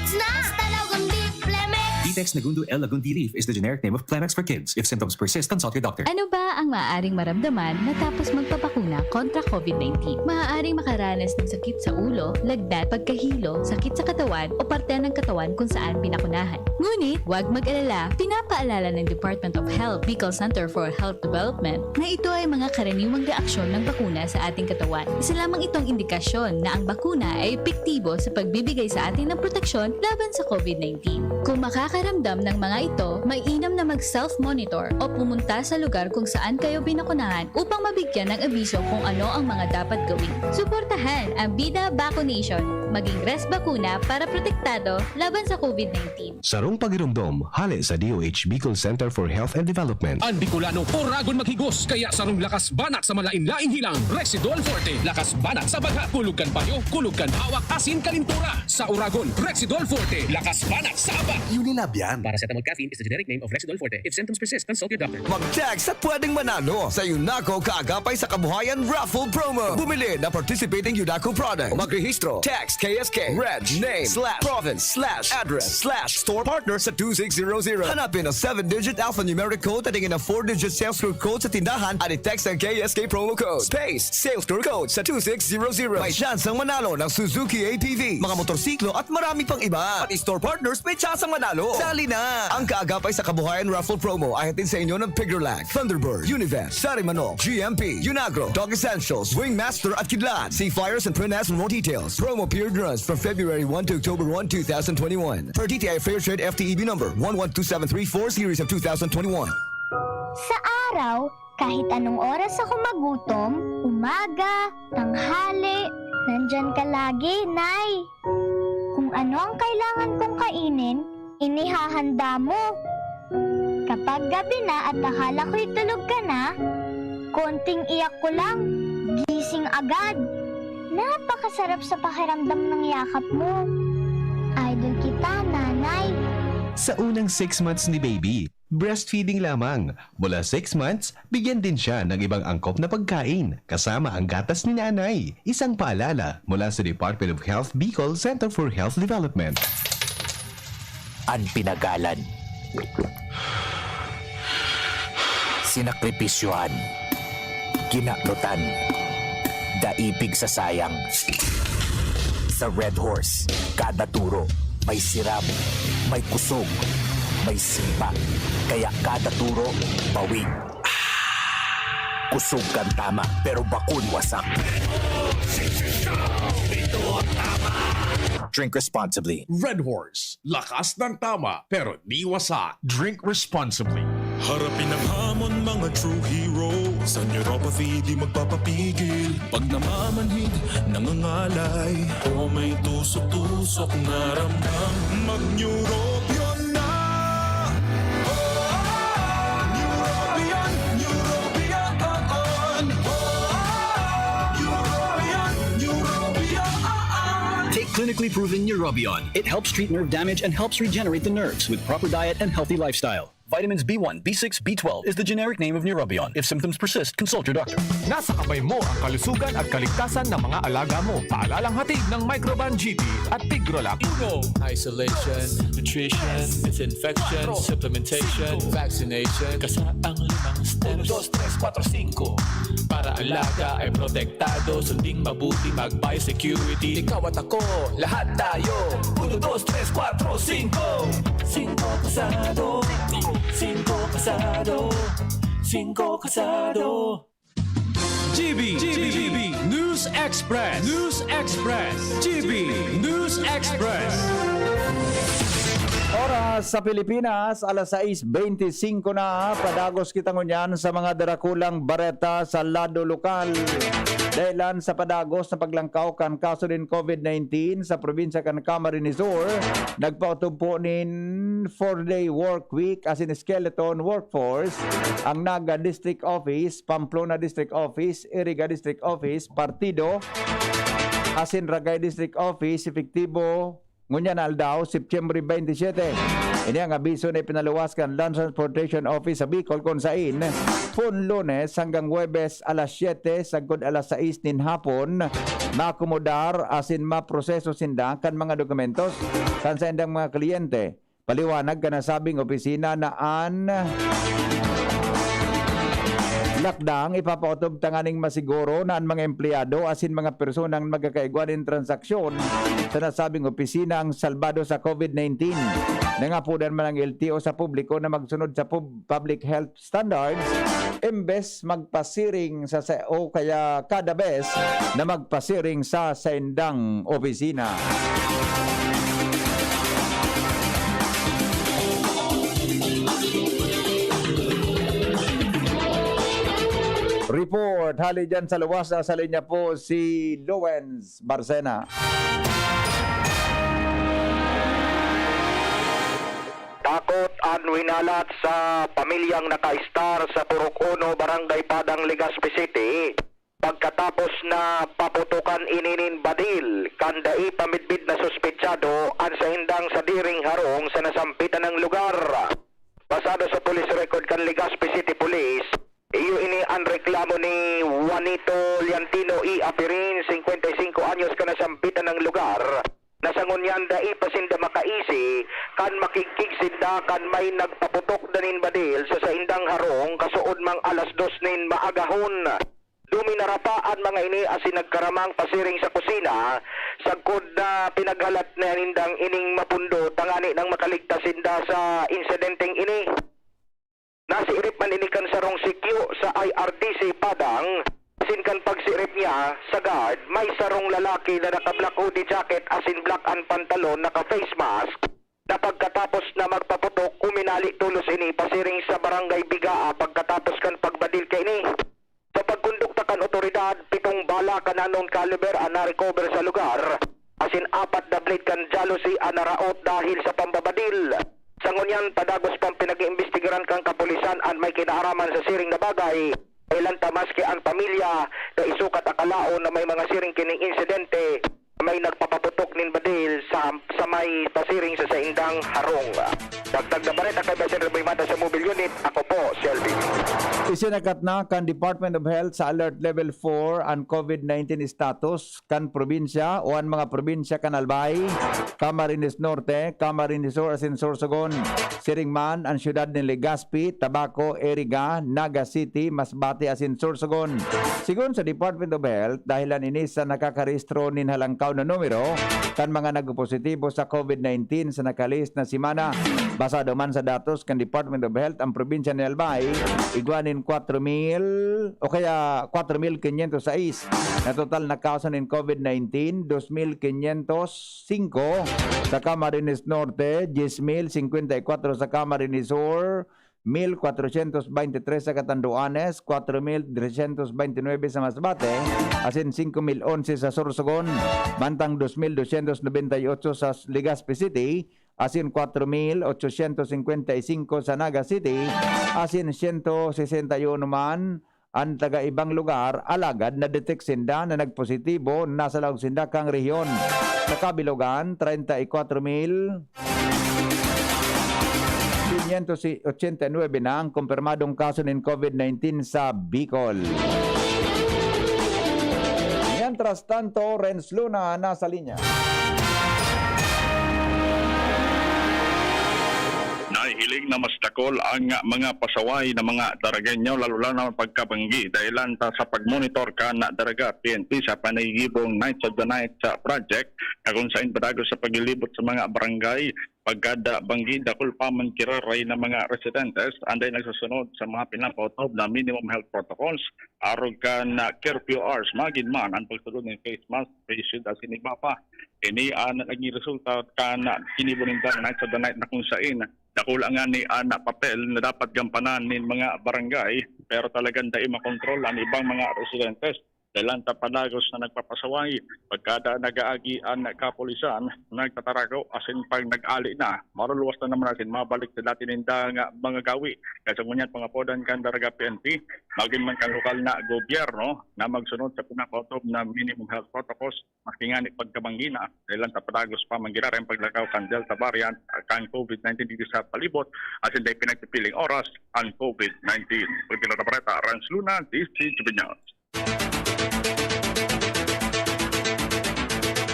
Snacks na Lagundi Plemex! Ditex Nagundo L Lagundi Leaf is the generic name of Plemex for kids. If symptoms persist, consult your doctor. Ano ba ang maaaring maramdaman matapos magpabakuna kontra COVID nineteen? Maaaring makaranas ng sakit sa ulo, lagnat, pagkahilo, sakit sa katawan o parte ng katawan kung saan binakunahan. Ngunit, huwag mag-alala, pinapaalala ng Department of Health Bicol Center for Health Development na ito ay mga karaniwang reaksyon ng bakuna sa ating katawan. Isa lamang itong indikasyon na ang bakuna ay epektibo sa pagbibigay sa atin ng proteksyon laban sa COVID nineteen. Kung makakaramdam ng mga ito, mainam na mag-self-monitor o pumunta sa lugar kung saan kayo binakunahan upang mabigyan ng abiso kung ano ang mga dapat gawin. Suportahan ang Bida Vaccination. Maging Res Bakuna para protektado laban sa COVID nineteen. Sarong pagiromdom, hale sa D O H Bicol Center for Health and Development. An Bicolano, oragon maghigos, kaya sarong lakas banat sa malain-laing hilang, Rexidol Forte. Lakas banat sa bagha, kulog kan payo, kulog kan hawak, asin kalintura. Sa oragon, Rexidol Forte, lakas banat sa aba. Unilab yan. Paracetamol caffeine is the generic name of Rexidol Forte. If symptoms persist, consult your doctor. Mag-text at pwedeng manalo sa Yunaco Kaagapay sa Kabuhayan Raffle Promo. Bumili na participating Yunaco product. Magrehistro. Text K S K, reg, name, slash, province, slash, address, slash, store partner sa two six zero zero. Hanapin ang seven-digit alphanumeric code at tingin ang four-digit sales code sa tindahan at i-text ang K S K promo code space sales code sa two six zero zero. May tsansang manalo ng Suzuki A T V, mga motorsiklo at marami pang iba. Pati store partners may tsansang manalo. Sali na! Ang Kaagapay sa Kabuhayan Raffle Promo ay hatid sa inyo ng Piggerlack, Thunderbird, Univest, Sarimanok, G M P, Unagro, Dog Essentials, Wingmaster at Kidlat. See flyers and print ads for more details. Promo period runs from February one to October one, two thousand twenty-one. Per D T I Fair Trade F T E B number one one two seven three four series of two thousand twenty-one. Sa araw, kahit anong oras ako magutom, umaga, tanghali, nandyan ka lagi, Nay. Kung ano ang kailangan kong kainin, inihahanda mo. Kapag gabi na at akala ko'y tulog ka na, konting iyak ko lang, gising agad. Napakasarap sa pakiramdam ng yakap mo. Idol kita, Nanay. Sa unang six months ni baby, breastfeeding lamang. Mula six months, bigyan din siya ng ibang angkop na pagkain, kasama ang gatas ni nanay. Isang paalala mula sa Department of Health Bicol Center for Health Development. An pinagalan, sinakripisyohan, kinanutan, daipig sa sayang. Sa Red Horse, kada turo may siram, may kusog, may sipa. Kaya kada turo, bawig. Kusog kan tama, pero bakun wasak. Drink responsibly. Red Horse, lakas ng tama pero di wasak. Drink responsibly. Harapin ang hamon, mga true hero. Sa neuropathy, di magpapapigil. Pag namamanhid, nangangalay. O may tusok-tusok na ramdam. Mag-Neurobion na! Neurobion, Neurobion, on! Neurobion, Neurobion, on! Take clinically proven Neurobion. It helps treat nerve damage and helps regenerate the nerves with proper diet and healthy lifestyle. Vitamins B one, B six, B twelve is the generic name of Neurobion. If symptoms persist, consult your doctor. Nasa kamay mo ang kalusugan at kaligtasan ng mga alaga mo. Paalalang hatid ng Microban G P at Tigrolac Uno. Isolation, nutrition, disinfection, supplementation, vaccination. Kasaang limang steps. Uno, dos, tres, kuwatro, singko. Para alaga ay protektado, sunding mabuti, mag-biosecurity. Ikaw at ako, lahat tayo. Uno, dos, tres, kuwatro, singko. Singko kasado. Singko kasado. Singko kasado. G B, G B, News Express, News Express, G B, News Express. Oras sa Pilipinas, alas sais benti singko na. Padagos kita ngunyan sa mga darakulang bareta sa lado lokal. Dahilan sa padagos na paglangkaw kan kaso nin COVID nineteen sa probinsya kan Camarines Sur, nagpautubpo nin four-day work week asin skeleton workforce ang Naga District Office, Pamplona District Office, Iriga District Office, Partido, asin Ragay District Office, epektibo ngunyan na aldaw, September twenty-seven. Ini ang abiso na ipinaluwas kan Land Transportation Office sa Bicol, kun sain, pon Lunes hanggang Huwebes, alas siyete sagkod alas sais nin hapon, maakomodar asin maproseso sinda kan mga dokumentos kan saindang mga kliyente. Paliwanag kan nasabing opisina na an lakdang ipapaotob tanganing masiguro na an mga empleyado asin mga personang magkakaigwa nin transaksyon sa nasabing opisina ang salbado sa COVID nineteen. Nangapodan man ang L T O sa publiko na magsunod sa pub-, public health standards, imbes magpasiring sa, sa o kaya kada bes na magpasiring sa saindang opisina. Report, hali dyan sa luwas, nasa linya po si Lowens Barcena. Takot an winalat sa pamilyang nakaistar sa Purok Uno, Barangay Padang, Legazpi City, pagkatapos na paputokan ini nin badil kan dai pa midbid na suspetsado an saindang sadiring harong sa nasampitan na lugar. Basado sa police record kan Legazpi City Police, iyo ini an reklamo ni Juanito Liantino y Apirin, singkwenta y singko anyos, kan nasampitan na lugar, na sa ngunyan dai pa sinda makaisi kan makigkig sinda kan may nagpaputok na nin badil sa saindang harong kasuodmang alas dos nin maagahon. Duminara pa an mga ini asin nagkaramang pasiring sa kusina, sagkod na pinaghalat na nindang ining mapundo tangani nang makaligtas sinda sa insidenteng ini. Nasiirip man ini kan sarong sikyo sa I R D C Padang, asin kan pagsiirip niya sa guard, may sarong lalaki na naka-black hoodie jacket asin black an pantalon, naka-face mask, na pagkatapos na magpaputok, uminali tolos ini pasiring sa Barangay Bigaa pagkatapos kan pagbadil kaini. Sa pagkondukta kan otoridad, pitong bala kan unknown caliber an na-recover sa lugar, asin apat na blade kan jalousie an naraot dahil sa pambabadil. Sa ngunyan, padagos pang pinag-iimbestigaran kan kapulisan an may kinaaraman sa siring na bagay. Kailan ta maski an pamilya na isukat akalaon na may mga siring kining insidente, may nagpapaputok nin badil sa, sa may pasiring sa saindang harong. Dagdag na bareta kay Basin Reboy Mata sa Mobile Unit, ako po si Alvin. Isinakat na kan Department of Health sa Alert Level four an COVID nineteen status kan probinsya o an mga probinsya kan Albay, Camarines Norte, Camarines Sur asin Sorsogon. Siring man an siyudad nin Legazpi, Tabaco, Iriga, Naga City, Masbate asin Sorsogon. Sigon sa Department of Health, dahilan ini sa nakakarehistro nin halangkaw na numero kan mga nagpositibo sa COVID nineteen sa nakalihis na semana. Basado man sa datos kan Department of Health, ang probinsya ni Albay igwa nin kwatro mil o kaya kwatro mil quinientos sais na total na kaso nin COVID nineteen, dos mil quinientos singko sa Camarines Norte, diyes mil singkwenta y kwatro sa Camarines Sur, mil kwatrosyentos beintitres sa Catanduanes, kwatro mil tresyentos beintinuebe sa Masbate, asin singko mil onse sa Sorsogon, mantang dos mil dosyentos nobenta y otso sa Legazpi City, asin kwatro mil otsosyentos singkwenta y singko sa Naga City, asin syento sesenta y uno man an taga ibang lugar, alagad na-detect sinda na nagpositibo, nasa laog sinda kang rehiyon. Sa kabilogan, treinta y cuatro mil quinientos ochenta y nueve na ang kumpirmadong kaso nin COVID nineteen sa Bicol. Mientras tanto, Renz Luna nasa linya. Nahihiling na mas dakul ang mga pasaway na mga Daragenyo, lalo na pagkabanggi, dahilan ta sa pagmonitor kan Daraga P N P sa panigibong Knights of the Night sa project, na kung sain padagos sa paglilibot sa mga barangay, pagkada banggi, dakul pa man kiraray na mga residentes anday nagsusunod sa mga pinapaotob na minimum health protocols, arog kan curfew hours, magin man ang pagsunod ng face mask, face shield, asin iba pa. Ini an naging resulta kan ginibo nindang Knights of the Night, na kung sain dakula ngani an papel na dapat gampanan nin mga barangay, pero talagang dai makontrol an ibang mga residentes. Dahilan ta padagos na nagpapasaway, pagkada nag-aagi an kapulisan, nagtatarago, asin pag nag-ali na, maruluwas na naman asin mabalik sa dati ninda nga mga gawi. Kaya sa ngunyan, pangapodan kan Daraga P N P, magin man kan lokal na gobyerno na magsunod sa pinapaotob na minimum health protocols, maski ngani pagkabanggi na, dahilan ta padagos pa man giraray an paglakaw kan Delta variant kan COVID nineteen digdi sa palibot, asin dai pinagpipiling oras an COVID nineteen. Pagpinatapareta, Rans Luna, D C Juvenal.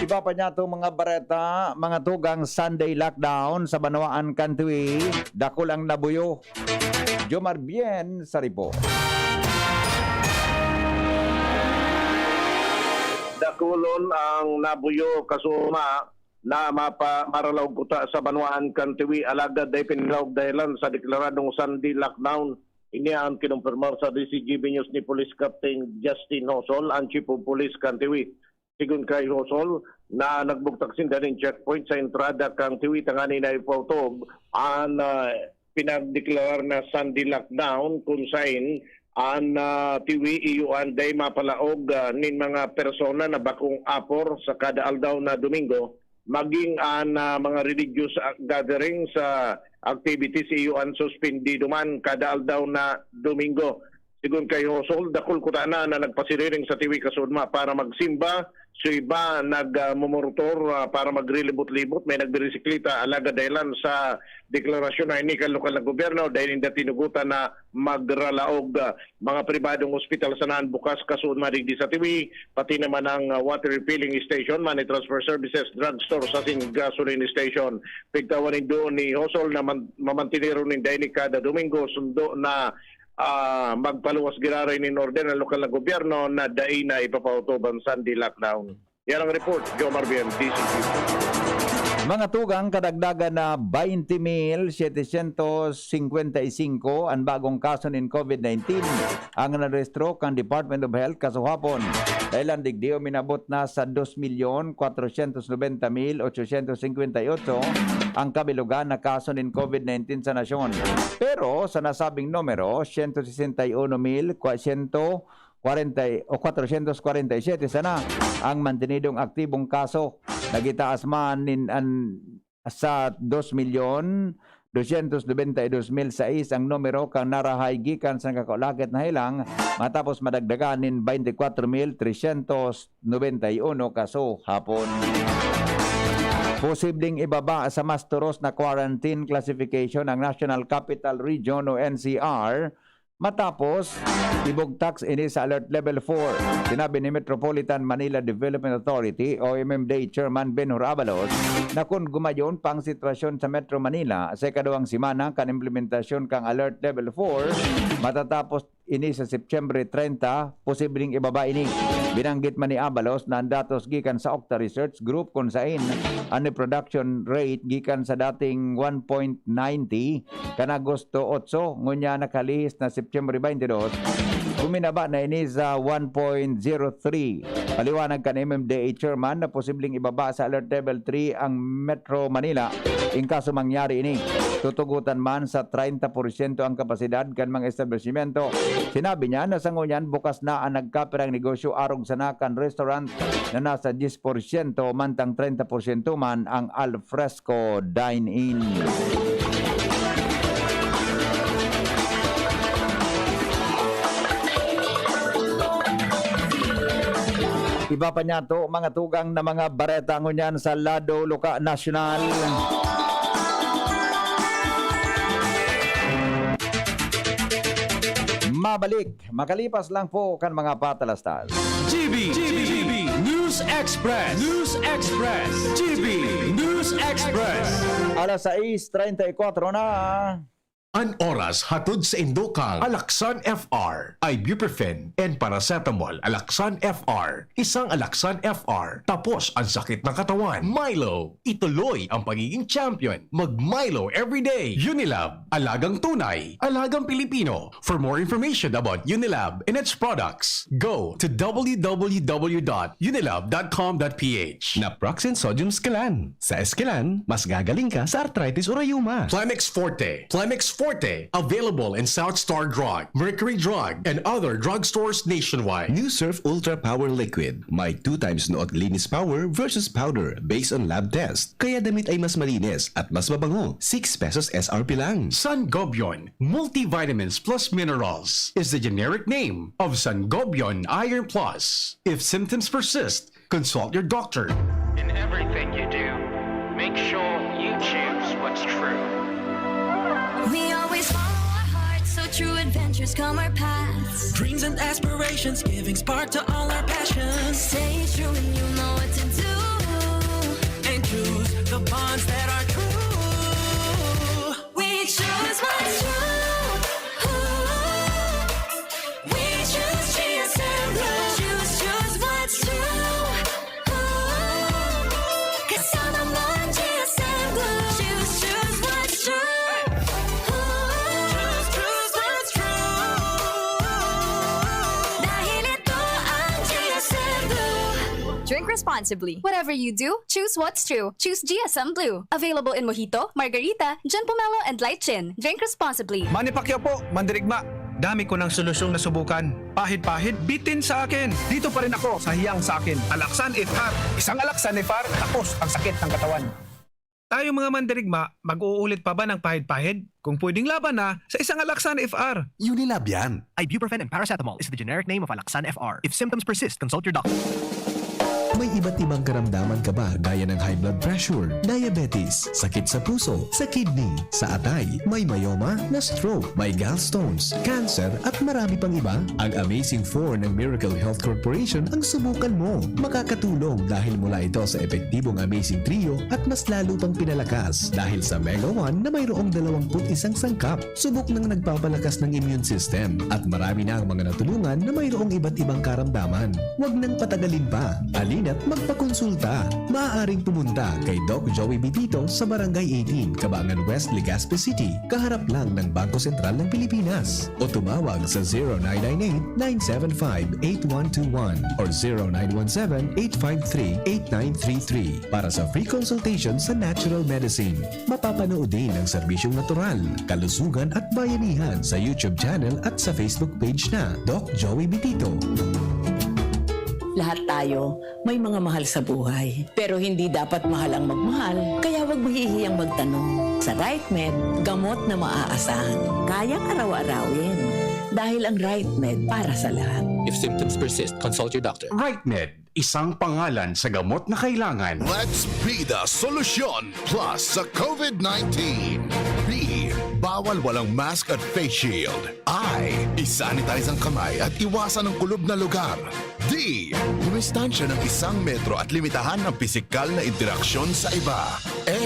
Iba pa niya itong mga bareta, mga tugang Sunday lockdown sa banwaan kan Tiwi, dakul ang nabuyo. Jomar Bien sa report. Dakulon ang nabuyo kasuma na mapa-, maralaog kuta sa banwaan kan Tiwi, alagad dai pinalaog dahelan sa deklaradong Sunday lockdown. Ini ang kinumpirmar sa D Z G B News ni Police Captain Justin Hosol, ang Chief of Police kan Tiwi. Sigon kay Hosol, na nagbugtak sinda nin checkpoint sa entrada kan Tiwi tanganing na ipautob an, ah, pinagdeklarar na Sunday lockdown, kun saen an, ah, Tiwi iyo an dai mapalaog, ah, nin mga persona na bakong apor sa kada aldaw na Domingo, maging an, ah, mga religious, ah, gathering sa activities iyo an suspendido man kada aldaw na Domingo. Sigon kay Hosol, dakul kutana na nagpasiriring sa Tiwi kasudma para magsimba. So iba nagmumurtor, ah, para magrilibot-libot, may nagbirisikleta, alagad dahilan sa deklarasyon na ini kan lokal na gobyerno, dahil inda tinugutan na magralaog, ah, mga pribadong ospital sanahan bukas kasudma digdi sa Tiwi, pati naman ang, ah, water refilling station, money transfer services, drugstore, sa sing gasoline station. Pigtawan nindo ni Hosol na man-, mamantineron ninda ini kada Domingo, sundo na ah, magpaluwas giraray nin order ang lokal na gobyerno na dai na ipapautob an Sunday lockdown. Yan ang report, Jomar Bien, D Z G B. Mga tugang, kadagdagan na twenty mil setecientos cincuenta y cinco an bagong kaso nin COVID nineteen ang narehistro kan Department of Health kasuhapon. Dahilan digdi, uminabot na sa dos milyon kwatrosyentos nobenta mil ochosyentos singkwenta y otso ang kabilogan na kaso nin COVID nineteen sa nasyon. Pero sa nasabing numero, siyento sesenta y uno mil kwa-, siyento kwarenta o kwatrosyentos kwarenta y siyete sana ang mantenidong aktibong kaso. Nagitaas man nin an, sa dos milyon dosyentos nobenta y dos mil sais ang numero kan narahay gikan sa nagkakaulakit na helang, matapos madagdagan nin twenty-four mil tresyentos nobenta y uno kaso hapon. Posibleng ibaba sa mas turos na quarantine classification ang National Capital Region o N C R matapos ibugtak ini sa Alert Level four. Sinabi ni Metropolitan Manila Development Authority o M M D A Chairman Benhur Abalos na kun gumayon pa ang sitwasyon sa Metro Manila sa ikaduwang semana kan implementasyon kan Alert Level four, matatapos ini sa September treinta, posibleng ibaba ini. Binanggit man ni Abalos na ang datos gikan sa Octa Research Group kun saen an reproduction rate gikan sa dating one point ninety kan Agosto otso, ngunyan nakalihis na September twenty-two, uminaba na ini sa one point zero three. Paliwanag kan M M D A chairman na posibleng ibaba sa Alert Level three ang Metro Manila in kaso mangyari ini. Tutugutan man sa treinta por ciento ang kapasidad kan mga establisimento. Sinabi niya na sa ngunyan bukas na ang nagkapirang negosyo arog sana kan restaurant na nasa diyes por siyento, mantang treinta por siyento man ang al fresco dine-in. Iba pa niya to, mga tugang na mga bareta ngunyan sa lado luka nasyonal. Mabalik, makalipas lang po kan mga patalastas. G B, G B, News Express, News Express, G B News Express. Alas sais treinta y cuatro na. An oras hatod sa indo kan Alaxan F R, ibuprofen and paracetamol. Alaxan F R, isang Alaxan F R, tapos ang sakit ng katawan. Milo, ituloy ang pagiging champion. Mag Milo everyday. Unilab, alagang tunay, alagang Pilipino. For more information about Unilab and its products, go to w w w dot unilab dot com dot p h. Naproxen Sodium Esquilan. Sa Esquilan, mas gagaling ka sa arthritis o rayuma. Planex Forte. Planex Forte. Available in South Star Drug, Mercury Drug, and other drugstores nationwide. New Surf Ultra Power Liquid. May two times noo linis power versus powder based on lab test. Kaya damit ay mas malinis at mas mabango. Six pesos S R P lang. Sangobion Multivitamins Plus Minerals is the generic name of Sangobion Iron Plus. If symptoms persist, consult your doctor. In everything you do, make sure you choose what's true. We always follow our hearts, so true adventures come our paths. Dreams and aspirations, giving spark to all our passions. Stay true and you know what to do. The bonds that are true. We choose what's true. Ooh. We choose G S M Blue. Choose, choose what's true. Ooh. Kasama mo ang G S M Blue. Choose, choose what's true. Ooh. Choose, choose what's true. Dahil ito ang G S M Blue. Drink responsibly. Whatever you do, choose what's true. Choose G S M Blue. Available in Mojito, Margarita, John Pomelo, and Light Gin. Drink responsibly. Manny Pacquiao po, mandirigma. Dami ko ng solusyong nasubukan. Pahid-pahid, bitin sa akin. Dito pa rin ako sa hiyang sa akin. Alaxan F R. Isang Alaxan F R, tapos ang sakit ng katawan. Tayo mga mandirigma, mag-uulit pa ba ng pahid-pahid? Kung pwedeng laban na, sa isang Alaxan F R. Unilab yan. Ibuprofen and paracetamol is the generic name of Alaxan F R. If symptoms persist, consult your doctor. May iba't ibang karamdaman ka ba gaya ng high blood pressure, diabetes, sakit sa puso, sa kidney, sa atay, may myoma, na stroke, may gallstones, cancer, at marami pang iba? Ang Amazing four ng Miracle Health Corporation ang subukan mo. Makakatulong dahil mula ito sa epektibong Amazing Trio at mas lalo pang pinalakas dahil sa Mega one na mayroong dalawampu't isang sangkap. Subok ng nagpapalakas ng immune system at marami na ang mga natulungan na mayroong iba't ibang karamdaman. Huwag nang patagalin pa. Halina't magpakonsulta. Maaaring pumunta kay Doc Joey Bitito sa Barangay eighteen, Cabangan West, Legazpi City, kaharap lang ng Bangko Sentral ng Pilipinas. O tumawag sa zero nine nine eight, nine seven five, eight one two one or zero nine one seven, eight five three, eight nine three three para sa free consultation sa natural medicine. Mapapanood din ang serbisyong natural, kalusugan at bayanihan sa YouTube channel at sa Facebook page na Doc Joey Bitito. Lahat tayo may mga mahal sa buhay, pero hindi dapat mahal ang magmahal, kaya huwag mahihiyang magtanong. Sa RightMed, gamot na maaasahan, kayang araw-arawin. Dahil ang RightMed para sa lahat. If symptoms persist, consult your doctor. RightMed, isang pangalan sa gamot na kailangan. Let's be the solution plus sa COVID nineteen. B, bawal walang mask at face shield. I, isanitize ang kamay at iwasan ang kulob na lugar. D, dumistansya ng isang metro at limitahan ang pisikal na interaksyon sa iba. A,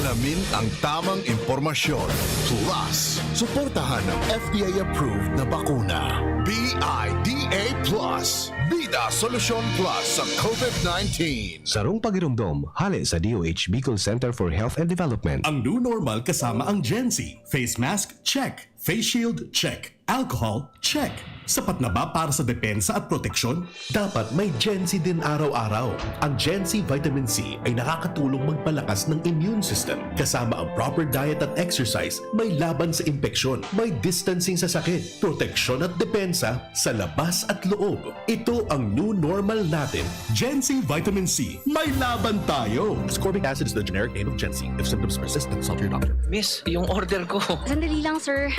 alamin ang tamang impormasyon. Plus, suportahan ng F D A-approved na bakuna. B I D A plus. Bida Solusyon Plus sa COVID nineteen. Sarong pagiromdom, hale sa D O H Bicol Center for Health and Development. Ang new normal kasama ang Gen Z. Face mask, check. Face shield, check. Alcohol, check. Sapat na ba para sa depensa at proteksyon? Dapat may Gen Z din araw-araw. Ang Gen Z Vitamin C ay nakakatulong magpalakas ng immune system. Kasama ang proper diet at exercise, may laban sa impeksyon, may distancing sa sakit, proteksyon at depensa sa labas at loob. Ito ang new normal natin. Gen Z Vitamin C, may laban tayo! Ascorbic acid is the generic name of Gen Z. If symptoms persist, consult your doctor. Miss, yung order ko. Sandali lang, sir.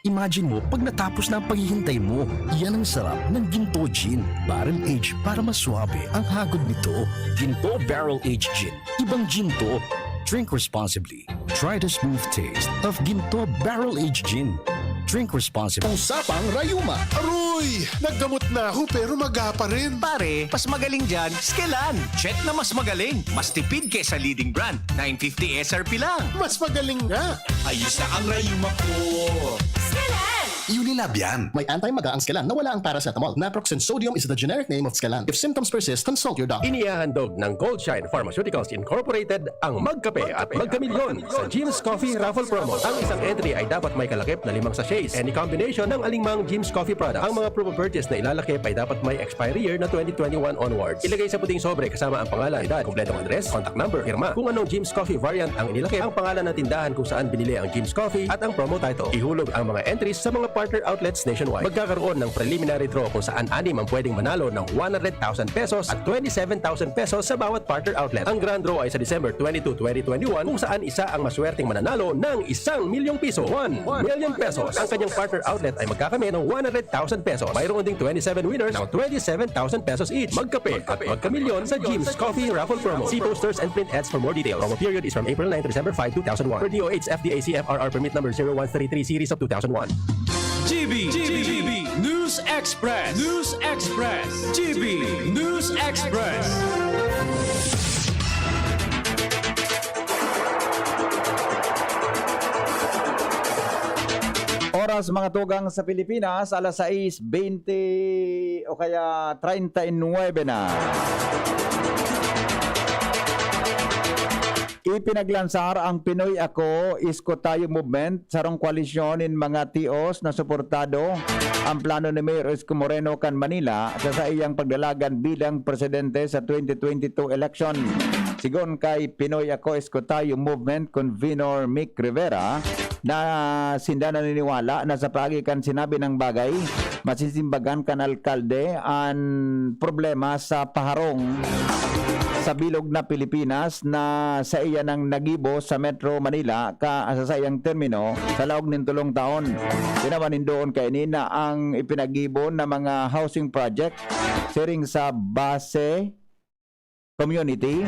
Imagine mo, pag natapos na ang paghihintay mo, yan ang sarap ng Ginto Gin Barrel Age para mas swabe ang hagod nito. Ginto Barrel Age Gin. Ibang Ginto. Drink responsibly. Try the smooth taste of Ginto Barrel Age Gin. Drink responsibly. Usapang Rayuma. Aroy! Naggamot na ako pero maga pa rin. Pare, mas magaling dyan, Skelan. Check na mas magaling. Mas tipid kesa leading brand. Nine fifty S R P lang. Mas magaling nga. Ayos na ang rayuma ko. Skelan! Unilab yan. May anti-maga ang Skelan na wala ang paracetamol. Naproxen sodium is the generic name of Skelan. If symptoms persist, consult your doctor. Inihahandog ng Goldshine Pharmaceuticals Incorporated ang Magkape at Magkamilyon sa Jim's Coffee Raffle Promo. Ang isang entry ay dapat may kalakip na limang sachets. Any combination ng alingmang Jim's Coffee product. Ang mga promo purchase na ilalakip ay dapat may expiry year na twenty twenty-one onwards. Ilagay sa puting sobre kasama ang pangalan, edad, kompletong address, contact number, pirma. Kung anong Jim's Coffee variant ang inilakip, ang pangalan ng tindahan kung saan binili ang Jim's Coffee, at ang promo title. Ihulog ang mga entries sa mga partner outlets nationwide. Magkakaroon ng preliminary draw kung saan anim ang pwedeng manalo ng one hundred thousand pesos at twenty-seven thousand pesos sa bawat partner outlet. Ang grand draw ay sa December twenty-two, twenty twenty-one, kung saan isa ang maswerteng mananalo ng isang milyong piso, one million pesos. Ang kanyang partner outlet ay magkakamit ng one hundred thousand pesos. Mayroon ding twenty-seven winners ng twenty-seven thousand pesos each. Magkape at magkamilyon sa Jim's Coffee Raffle Promo. See posters and print ads for more details. Promo period is from April nine to December five, two thousand one. Per D O H F D A C F R R permit number zero one three three series of two thousand one. G B, G B, News Express, News Express, G B News Express. Sa mga tugang sa Pilipinas, alas sais bente o kaya treinta y nueve na. Ipinaglansar ang Pinoy Ako, Isko Tayo Movement, sarong koalisyon nin mga T Os na suportado ang plano ni Mayor Isko Moreno kan Manila sa saiyang pagdalagan bilang presidente sa twenty twenty-two election. Sigon kay Pinoy Ako, Isko Tayo Movement Convenor Mick Rivera, na sinda naniniwala na sa paagi kan sinabi nang bagay, masisimbagan kan alkalde an problema sa paharong sa bilog na Pilipinas na saiya nang nagibo sa Metro Manila ka, sa saiyang termino sa laog nin tolong taon. Tinawan nindoon kaini na ang ipinagibo na mga housing project siring sa base community,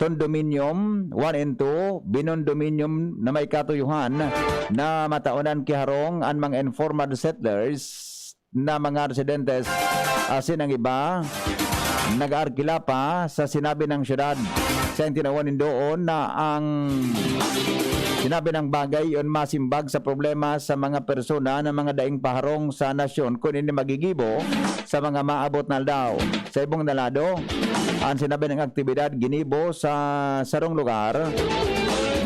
condominium one and two, binondominium na may katuyuhan na mataonan kiharong an mga informal settlers na mga residentes, asin ang iba nag-aarkila pa sa sinabi ng syudad. Sa tinawan nindoon na ang sinabi ng bagay yon masimbag sa problema sa mga persona na mga daing paharong sa nasyon kun ini magigibo sa mga maabot na aldaw. Sa ibong na lado, ang sinabi ng aktibidad ginibo sa sarong lugar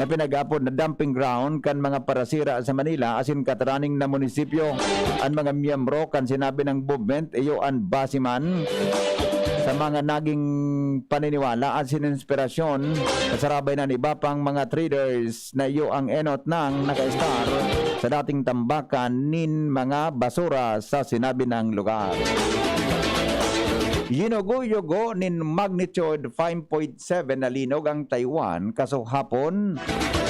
na pinag-apod na dumping ground kan mga parasira sa Manila asin kataraning na munisipyo. An mga miyembro kan sinabi ng movement iyo an base man sa mga naging paniniwala asin inspirasyon sa sarabay na iba pang mga traders na iyo ang enot nang naka-estar sa dating tambakan nin mga basura sa sinabi ng lugar. Yinugo-yugo nin magnitude five point seven na linog ang Taiwan kasuhapon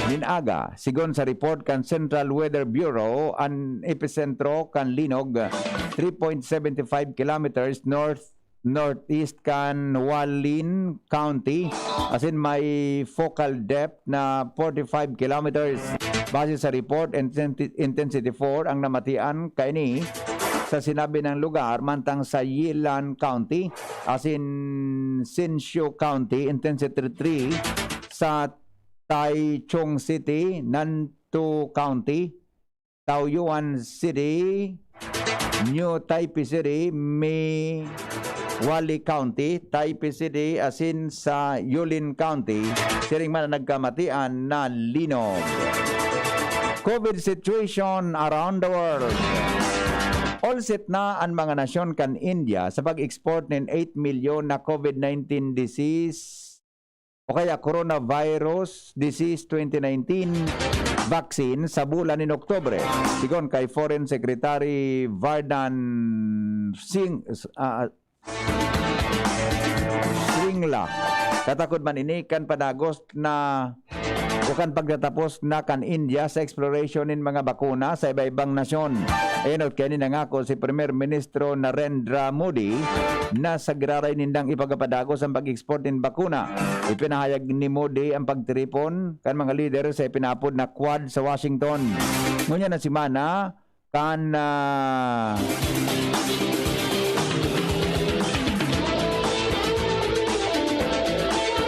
nin aga. Sigon sa report kan Central Weather Bureau, an episentro kan linog three point seven five kilometers north northeast kan Hualien County, asin may focal depth na forty-five kilometers. Base sa report, intensity, intensity four ang namatian kaini sa sinabi ng lugar, mantang sa Yilan County, asin Sinshu County, intensity three sa Taichung City, Nantou County, Taoyuan City, New Taipei City, Meiwali County, Taipei City, asin sa Yulin County, siring man ang nagkamatian na linog. COVID situation around the world. Olsit na an mga nasyon kan India sa pag-export nin eight milyon na COVID nineteen disease o kaya coronavirus disease twenty nineteen vaccine sa bulan nin Oktubre. Sigon kay Foreign Secretary Vardan Singh, ah, Shringla, tatakod man ini kan padagos na o kan pagtatapos na kan India sa exploration nin mga bakuna sa iba-ibang nasyon. Enot kaini nangako si Primer Ministro Narendra Modi na sa giraray nindang ipagapadagos ang pag-export nin bakuna. Ipinahayag ni Modi ang pagtiripon kan mga lider sa ipinaapod na Quad sa Washington. Ngunyan na semana, kan, ah,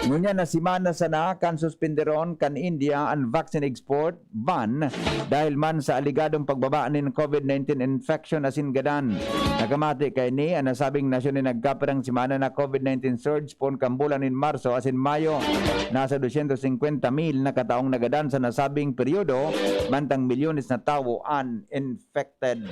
ngunyan na semana sana kan suspinderon kan India an vaccine export ban dahil man sa aligadong pagbaba nin COVID nineteen infection asin gadan. Nakamati kaini an nasabing nasyon nin nagkapirang semana na COVID nineteen surge poon kan bulan nin Marso asin Mayo. Nasa dosyentos singkwenta mil na kataong nagadan sa nasabing peryodo, mantang milyones na tawo an infected.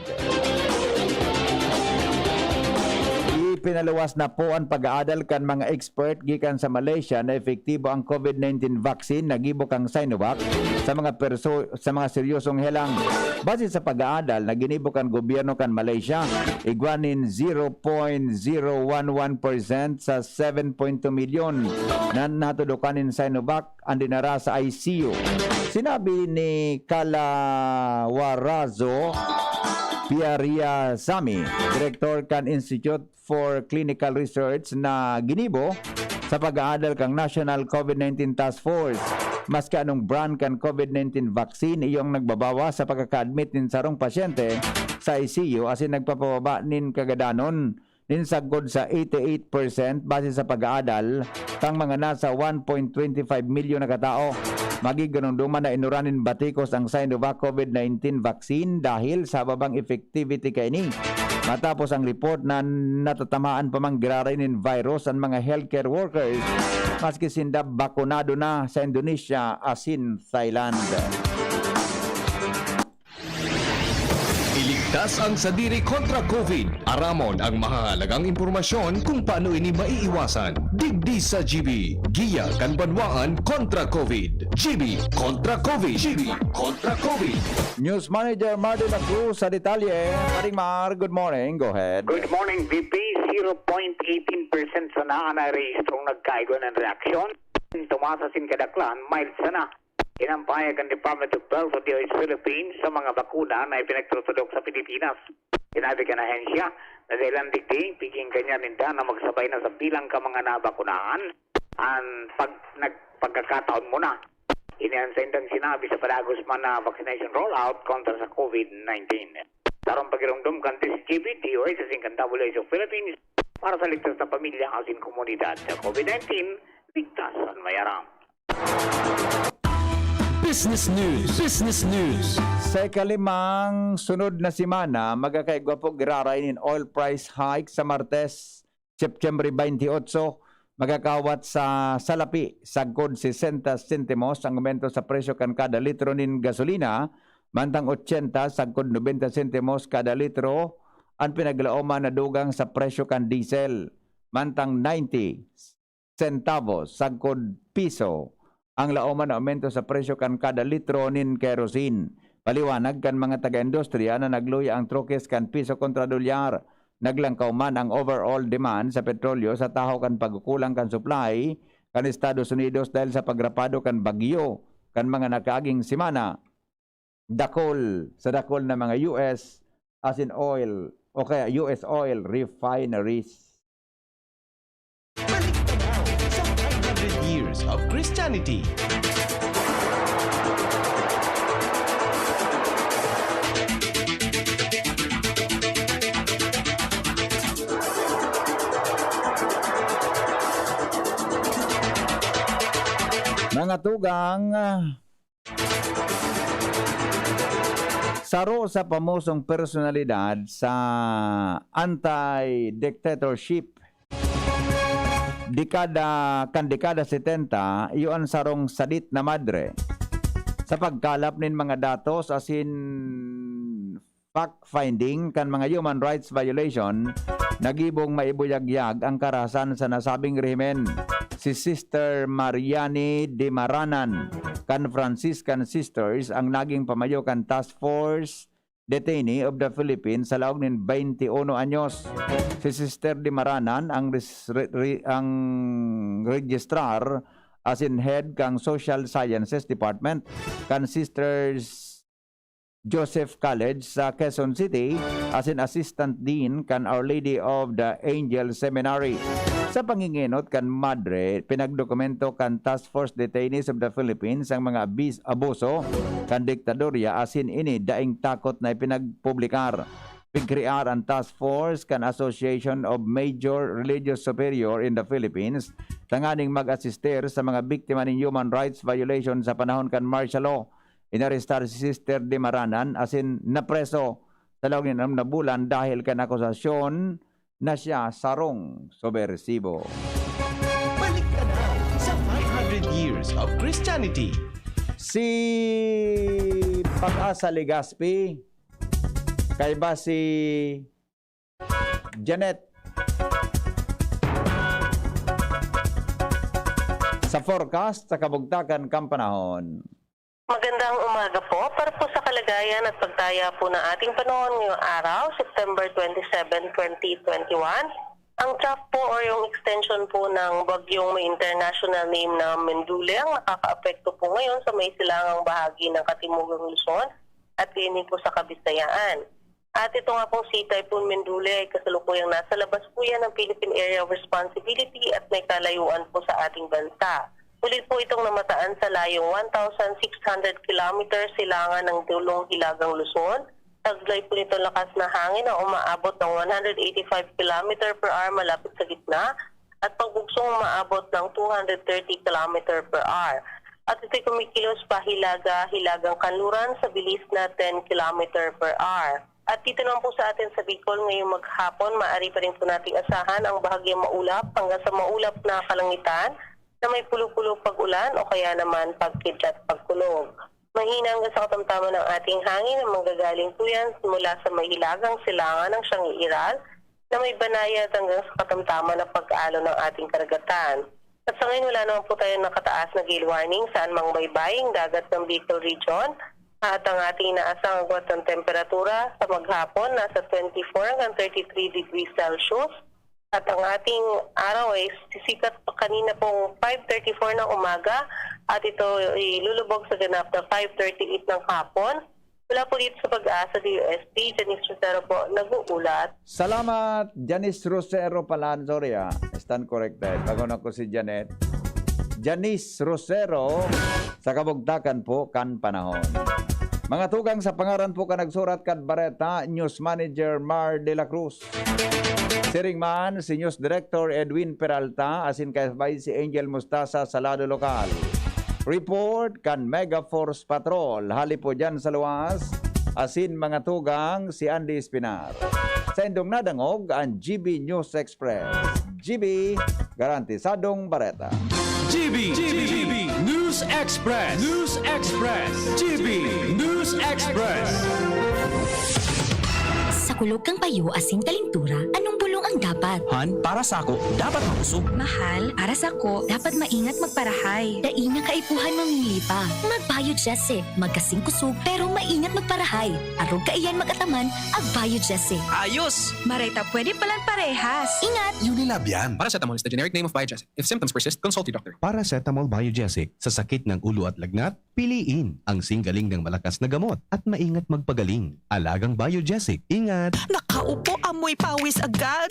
Ipinaluwas na po an pag-aadal kan mga expert gikan sa Malaysia na epektibo ang COVID nineteen vaccine na gibo kan Sinovac sa mga perso-, sa mga seryosong helang. Base sa pag-aadal na ginibo kan gobyerno kan Malaysia, igwa nin zero point zero one one percent sa seven point two milyon na natudokan nin Sinovac an dinara sa I C U. Sinabi ni Kalawarazo Piaria Sami, direktor kan Institute for Clinical Research na ginibo sa pag-aadal kan National COVID nineteen Task Force, maski anong brand kan COVID nineteen vaccine, iyo ang nagbabawas sa pagkaka-admit nin sarong pasyente sa I C U asin nagpapababa nin kagadanon nin sagkod sa eighty-eight percent base sa pag-aadal kan mga nasa one point twenty five milyon na katao. Magigaromdoman na inuran nin batikos ang Sinovac COVID nineteen vaccine dahil sa babang effectivity kaini. Matapos ang report na natatamaan pa man giraray nin virus an mga healthcare workers, maski sinda bakunado na sa Indonesia asin Thailand. Iligtas ang sadiri kontra COVID. Aramon ang mahahalagang impormasyon kung paano ini maiiwasan. Digdi sa G B, giya kan banwaan kontra COVID. G B kontra COVID. G B kontra COVID. News Manager Martin Lacruz sa detalye. Paring Mar, good morning. Go ahead. Good morning, V P. Zero point eighteen percent sana ang narehistrong nagkaigwa ng reaksyon. Tumasa sin kadaklan, mild sana. Inampayag ang Department of Health sa D O H Philippines sa mga bakuna na ipinagtutulok sa Pilipinas. Sinabi kan ahensya na dahilan digdi, piging kanya ninda na magsabay na sa bilang ka mga nabakunahan an pag, nag, pagkakataon muna. Ini an saindang sinabi sa padagos man na vaccination rollout kontra sa COVID nineteen. Tarong pagirumdom kan D C G P, D O H asin kan W H O Philippines para sa ligtas na pamilya asin komunidad sa COVID nineteen, ligtas an mayaram. Business News. Business News. Sa ikalimang sunod na semana, magkakaigwa po giraray nin oil price hike sa Martes, September twenty-eight. Magkakawat sa salapi sagkod sesenta sentimos ang aumento sa presyo kan kada litro nin gasolina, mantang ochenta sagkod nobenta sentimos kada litro an pinaglaoman na dugang sa presyo kan diesel, mantang ninety centavos sagkod piso ang laoman na aumento sa presyo kan kada litro nin kerosene. Paliwanag kan mga taga-industriya na nagluya ang trokes kan piso kontra dolyar. Naglangkaw man ang overall demand sa petrolyo sa tahaw kan pagkukulang kan supply kan Estados Unidos dahil sa pagrapado kan bagyo kan mga nakaaging semana. Dakol sa dakol na mga U S asin oil o kaya U S oil refineries. Balik tanaw sa five hundred years of Christianity. Mga tugang, saro sa pamosong personalidad sa anti-dictatorship dekada kan dekada setenta, iyo an sarong sadit na madre. Sa pagkalap nin mga datos asin fact-finding kan mga human rights violation, nagibong maibuyagyag ang karahasan sa nasabing rehimen. Si Sister Mariani de Maranan kan Franciscan Sisters ang naging pamayo kan Task Force Detainee of the Philippines sa laog nin twenty-uno anyos. Si Sister de Maranan ang res-, re-, re-, ang registrar asin head kan Social Sciences Department kan Sisters Joseph College sa Quezon City asin Assistant Dean kan Our Lady of the Angel Seminary. Sa pangingenot kan madre, pinagdokumento kan Task Force Detainees of the Philippines ang mga abis-, abuso kan diktadorya asin ini daing takot na ipinagpublikar. Pigkrear an task force kan Association of Major Religious Superior in the Philippines tanganing mag-asister sa mga biktima nin human rights violation sa panahon kan martial law. Inarestar si Sister de Maranan asin napreso sa laog nin anom na bulan dahil kan akusasyon na siya sarong subersibo. Balik tanaw sa five hundred years of Christianity. Si Pag-asa Legaspi, kaiba si Janet sa forecast sa kabugtakan kan panahon. Magandang umaga po. Para po sa kalagayan at pagtaya po ng ating panahon ngayong araw, September twenty-seven, twenty twenty-one, ang trough po or yung extension po ng bagyong may international name na Mendule ang nakakaapekto po ngayon sa may silangang bahagi ng Katimugang Luzon at ini po sa Kabisayaan. At ito nga pong si Typhoon Mendule ay kasalukuyang nasa labas po yan ng Philippine Area of Responsibility at may kalayuan po sa ating bansa. Huli po itong namataan sa layong one thousand six hundred kilometers silangan ng Dulong Hilagang Luzon Taglay po nitong lakas na hangin na umaabot ng one hundred eighty-five kilometer per hour malapit sa gitna at pagbugsong umaabot ng two hundred thirty kilometer per hour. At ito'y kumikilos pahilaga-hilagang kanluran sa bilis na ten kilometer per hour. At dito naman po sa atin sa Bicol, ngayong maghapon, maaari pa rin po nating asahan ang bahagyang maulap hanggang sa maulap na kalangitan na may pulo-pulo pag-ulan o kaya naman pagkidlat pagkulog. Mahina hanggang sa katamtaman ang ating hangin na manggagaling po yan mula sa mahilagang silangan ng siyang iiral na may banayad hanggang sa katamtaman na pag-alo ng ating karagatan. At sa ngayon, wala naman po tayong nakataas na gale warning saan mang baybaying dagat ng Bicol Region. At ang ating inaasang agwat ng temperatura sa maghapon nasa twenty-four hanggang thirty-three degrees Celsius. At ang ating araw ay sisikat kanina pong five thirty-four ng umaga at ito ay lulubog sa ganap na five thirty-eight ng hapon. Mula po dito sa Pag-asa D O S T, Janice Rosero po, nag-uulat. Salamat, Janice Rosero pala. Sorry ah, stand corrected. Bago na ko si Janet. Janice Rosero, sa kabugtakan po kan panahon. Mga tugang, sa pangaran po kan nagsurat kan bareta, News Manager Mar de la Cruz. Siring man si News Director Edwin Peralta asin kasabay si Angel Mustasa sa lado lokal. Report kan Mega Force Patrol hali po dyan sa luwas, asin mga tugang si Andy Espinar. Sa indong nadangog an G B News Express. G B, garantisadong bareta. G B, G B, News Express, News Express, G B, News Express. Sa kulog kan payo asin kalintura, anong bulong ang dapat? Han, para sako, dapat makusog. Mahal, para sako, dapat maingat magparahay. Dai na kaipuhan mamili pa. Mag-Biogesic, magkasing kusog pero maingat magparahay. Arog kaiyan mag-ataman, ag-Biogesic. Ayos! Maray ta pwede palan parehas. Ingat! Unilab yan. Paracetamol is the generic name of Biogesic. If symptoms persist, consult your doctor. Paracetamol Biogesic sa sakit ng ulo at lagnat, piliin ang singgaling ng malakas na gamot at maingat magpagaling. Alagang Biogesic, ingat! Nakaupo, amoy pawis agad.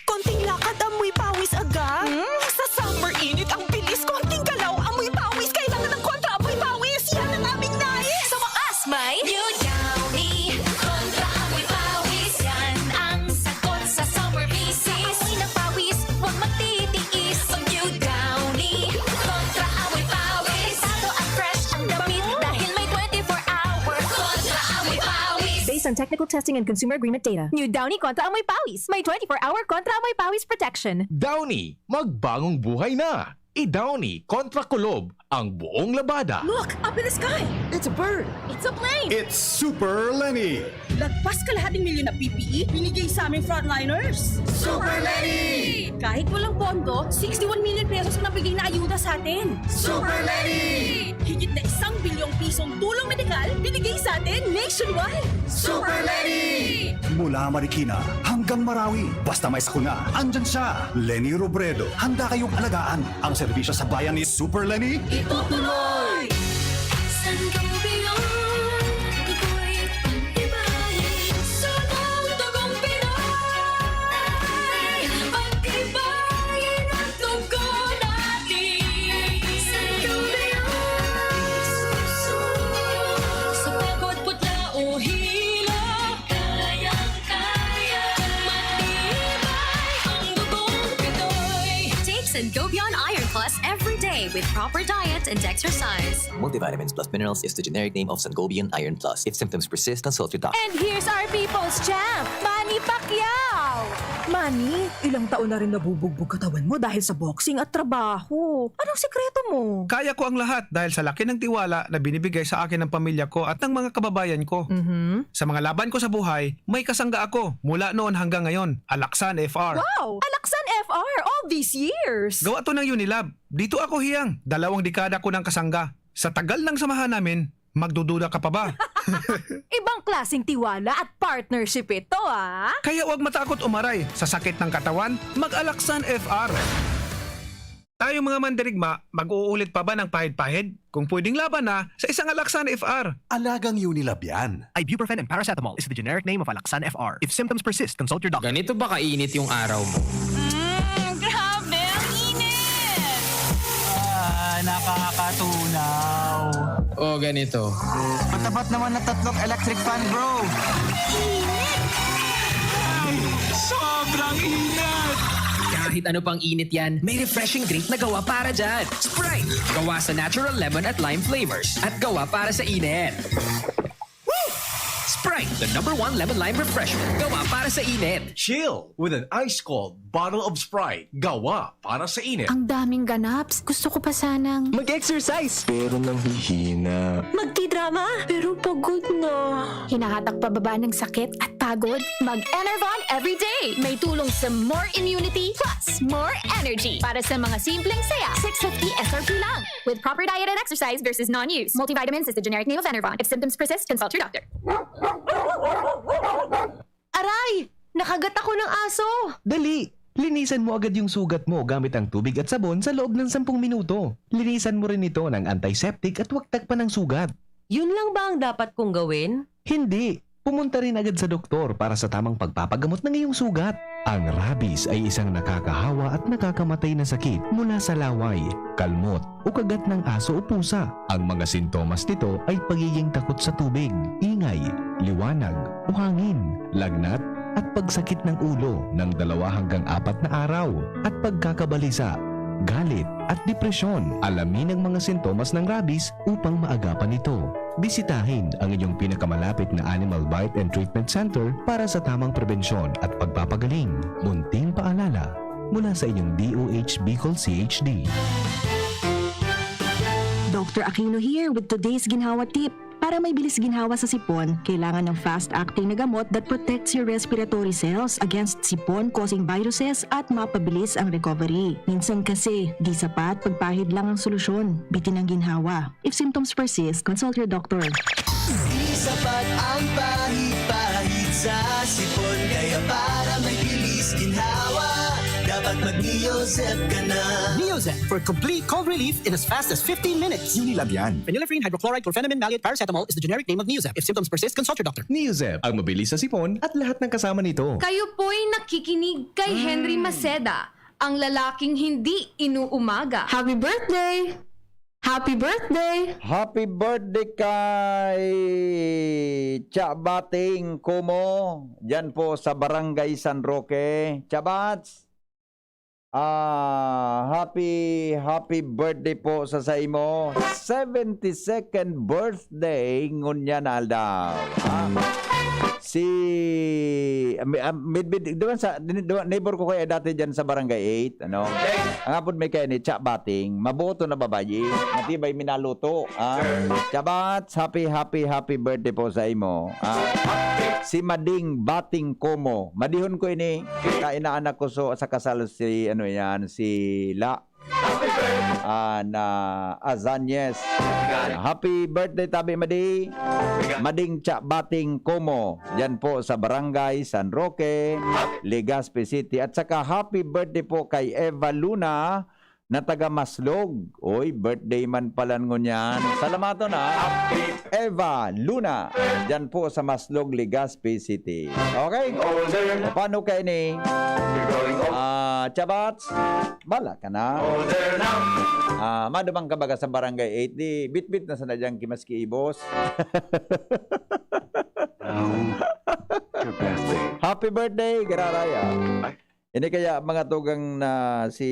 Konting lakad, amoy pawis agad. Hmm? Sa summer init, ang bilis. Konting galaw, amoy pawis. Kailangan ng kontra amoy pawis. Yan ang aming nais. Sa wakas, may New Downy. Kontra amoy pawis. Yan ang sagot sa summer misis. Amoy ng pawis, huwag magtitiis. Mag New Downy. Kontra amoy pawis. Delikado at fresh ang damit dahil may twenty-four hour kontra amoy pawis. Based on technical testing and consumer agreement data, New Downy Kontra Amoy Pawis. May twenty-four hour Kontra Amoy Pawis protection. Downy, magbangong buhay na! I-Downy kontra kulob ang buong labada. Look! Up in the sky! It's a bird! It's a plane! It's Super Lenny! Lagpas kalahating milyon na P P E, binigay sa aming frontliners! Super Lenny! Kahit walang pondo, sixty-one million pesos ang nabigay na ayuda sa atin! Super Lenny! Higit na isang bilyong pisong tulong medikal binigay sa atin nationwide! Super Lenny! Mula Marikina hanggang Marawi, basta may sakuna, andyan siya. Lenny Robredo, handa kayong alagaan. Ang serbisyo sa bayan ni Super Lenny, itutuloy! Sangobion, ako'y pag-ibahin sa mga dugong Pinoy. Pag-ibahin ang dugo natin. Sangobion, sa pagod, putla o hilo, kayang-kaya. Matibay ang dugong Pinoy. Take Sangobion Iron Plus every day with proper diet and exercise. Multivitamins plus minerals is the generic name of Sangobion Iron Plus. If symptoms persist, consult your doctor. And here's our people's champ, Manny Pacquiao! Manny, ilang taon na rin nabubugbog katawan mo dahil sa boxing at trabaho. Anong sikreto mo? Kaya ko ang lahat dahil sa laki ng tiwala na binibigay sa akin ng pamilya ko at ng mga kababayan ko. Mhm. Sa mga laban ko sa buhay, may kasangga ako mula noon hanggang ngayon, Alaksan F R. Wow! Alaksan F R all these years! Gawa to ng Unilab. Dito ako hiyang, dalawang dekada ko ng kasangga. Sa tagal ng samahan namin, magdududa ka pa ba? Ibang klaseng tiwala at partnership ito, ah! Kaya huwag matakot umaray sa sakit ng katawan, mag-Alaksan F R. Tayong mga mandirigma, mag-uulit pa ba ng pahid-pahid? Kung pwedeng laban na, sa isang Alaksan F R. Alagang Unilab yan. Ibuprofen and paracetamol is the generic name of Alaksan F R. If symptoms persist, consult your doctor. Ganito ba kainit yung araw mo? Mm, grabe, ang init! Ah, nakakatunaw. O ganito. Matapat naman na tatlong electric fan, bro. Ay, sobrang init! Kahit ano pang init yan, may refreshing drink na gawa para dyan. Sprite! Gawa sa natural lemon at lime flavors at gawa para sa init. Sprite, the number one lemon lime refreshment. Gawa para sa init. Chill with an ice cold bottle of Sprite. Gawa para sa init. Ang daming ganaps. Gusto ko pa sanang Mag-exercise! Pero nanghihina. Magtidrama? Pero pagod na. Hinahatak pababa ng sakit at pagod? Mag-Enervon everyday! May tulong sa more immunity plus more energy. Para sa mga simpleng saya, six fifty S R P lang. With proper diet and exercise versus non-use. Multivitamins is the generic name of Enervon. If symptoms persist, consult your doctor. Aray! Nakagat ako ng aso! Dali! Linisan mo agad yung sugat mo gamit ang tubig at sabon sa loob ng sampung minuto. Linisan mo rin ito ng antiseptic at huwag tagpan ng sugat. Yun lang ba ang dapat kong gawin? Hindi! Pumunta rin agad sa doktor para sa tamang pagpapagamot ng iyong sugat. Ang rabies ay isang nakakahawa at nakakamatay na sakit mula sa laway, kalmot, o kagat ng aso o pusa. Ang mga sintomas nito ay pagiging takot sa tubig, ingay, liwanag, o hangin, lagnat, at pagsakit ng ulo ng dalawa hanggang apat na araw, at pagkakabalisa, galit, at depresyon. Alamin ang mga sintomas ng rabies upang maagapan ito. Bisitahin ang inyong pinakamalapit na Animal Bite and Treatment Center para sa tamang prebensyon at pagpapagaling. Munting paalala mula sa inyong D O H Bicol C H D. Doctor Aquino here with today's ginhawa tip. Para may bilis ginhawa sa sipon, kailangan ng fast-acting na gamot that protects your respiratory cells against sipon-causing viruses at mapabilis ang recovery. Minsan kasi, di sapat pagpahid lang ang solusyon. Bitin ang ginhawa. If symptoms persist, consult your doctor. Di sapat ang pahid-pahid sa sipon, kaya para may bilis ginhawa, dapat mag-Neozep ka na. Neozep for complete cold relief in as fast as fifteen minutes. Unilab yan. Phenylephrine hydrochloride chlorphenamine maleate paracetamol is the generic name of Neozep. If symptoms persist, consult your doctor. Neozep, ang mabilis sa sipon at lahat ng kasama nito. Kayo po'y nakikinig kay Henry Maceda, ang lalaking hindi inuumaga. Happy birthday! Happy birthday! Happy birthday kay Chabating Kumo, dyan po sa Barangay San Roque. Chabats, ah, happy, happy birthday po sa saimo. Seventy-second birthday ngunyan na aldaw. Ha? Si, mi-, ah, midbid, di ba sa, di, di ba, neighbor ko kaya dati dyan sa Barangay eight, ano? Ang hapon may kaya ni Cha Bating, maboto na babayi, matibay minaluto, ah. Chabats, happy, happy, happy birthday po sa imo, ah. Si Mading Bating Como, madihon ko ini, ka inaanak ko so, sa kasal si, ano yan, si La, ah, na Azanyes. Happy birthday, tabi, Madi. Mading Cha Bating Como, dyan po sa Barangay San Roque, Legazpi City. At saka happy birthday po kay Eva Luna na taga Maslog. Oy, birthday man pala ngunyan. Salamaton, ha? Eva Luna, dyan po sa Maslog, Legazpi City. Okay? Paano kayo ni, ah, Chabats? Bala ka na. Ah, madumang ka baga sa Barangay eight, di bitbit na sana dyan ki maski ibos. Now, your birthday. Happy birthday, Gararaya. Ay. Ini kaya mga tugang na si,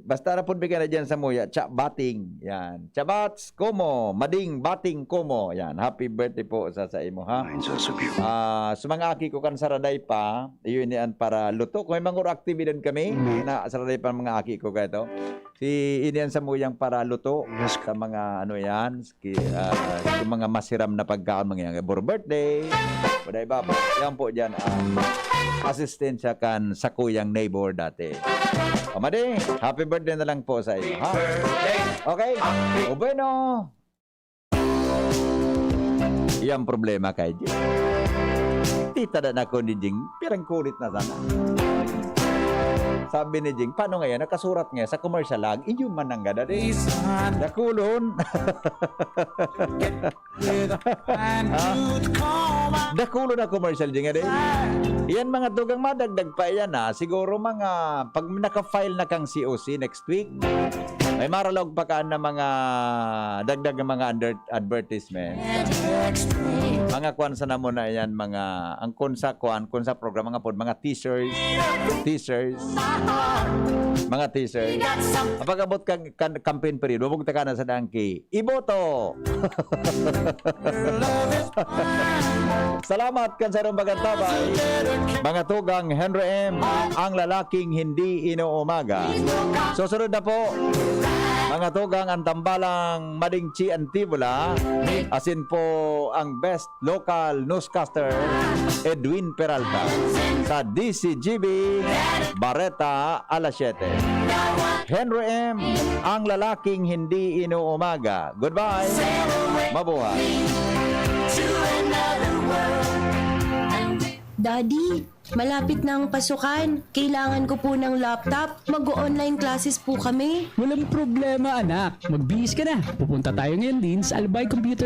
basta na pud bigyan na dyan sa muya, Cha Bating. Yan. Chabats, Como, Mading, Bating, Como. Yan. Happy birthday po sa, sa imo, ha? Reminds us of you. Ah, sa mga aki ko kan saraday pa, iyo ini an para luto. Kung may mga aktibidad kami, Amen. Na saraday pa ang mga aki ko kaya to. Si ini an samuyang para luto Yes. Sa mga ano yan, ki-, ah, yung mga masiram na pagkaon, mga yan, for birthday, wala iba po. Yan po dyan, ang asistensya kan sakuyang neighbor dati. O, Madi, happy birthday na lang po sa iyo, ha? Okay? O, bueno. Yan problema kay Jing. Tita na ako ni Jing, pirang kulit na sana. Sabi ni Jing, "Paano ngayon? Nakasurat ngayon sa commercial lang, inyo man ang gada, di." Dakulon. Dakulon na commercial, Jing, ade. Yan mga tugang madagdag pa yan, ha. Siguro mga, pag naka-file na kang C O C next week, May maralog pa ka na mga dagdag na mga under, advertisement. Mga kwan sa namo na yan, mga, ang kun sa kwan, kun sa programa nga pod, mga teasers, teasers, mga teasers. Kapag abot kang kan, campaign period, wabog taka na sa dangki. Iboto! Salamat kan sarong bagantabay. Mga tugang Henry M, ang lalaking hindi inuumaga. Susunod na po, mga tugang, ang tambalang Madingchi Antibola, asin po ang best local newscaster, Edwin Peralta, sa D C G B Bareta alas siyete. Henry M, ang lalaking hindi inuumaga. Goodbye. Mabuhay. Daddy, malapit na ang pasukan. Kailangan ko po ng laptop. Mag-online classes po kami. Walang problema, anak. Magbihis ka na. Pupunta tayo ngayon din sa Albay Computer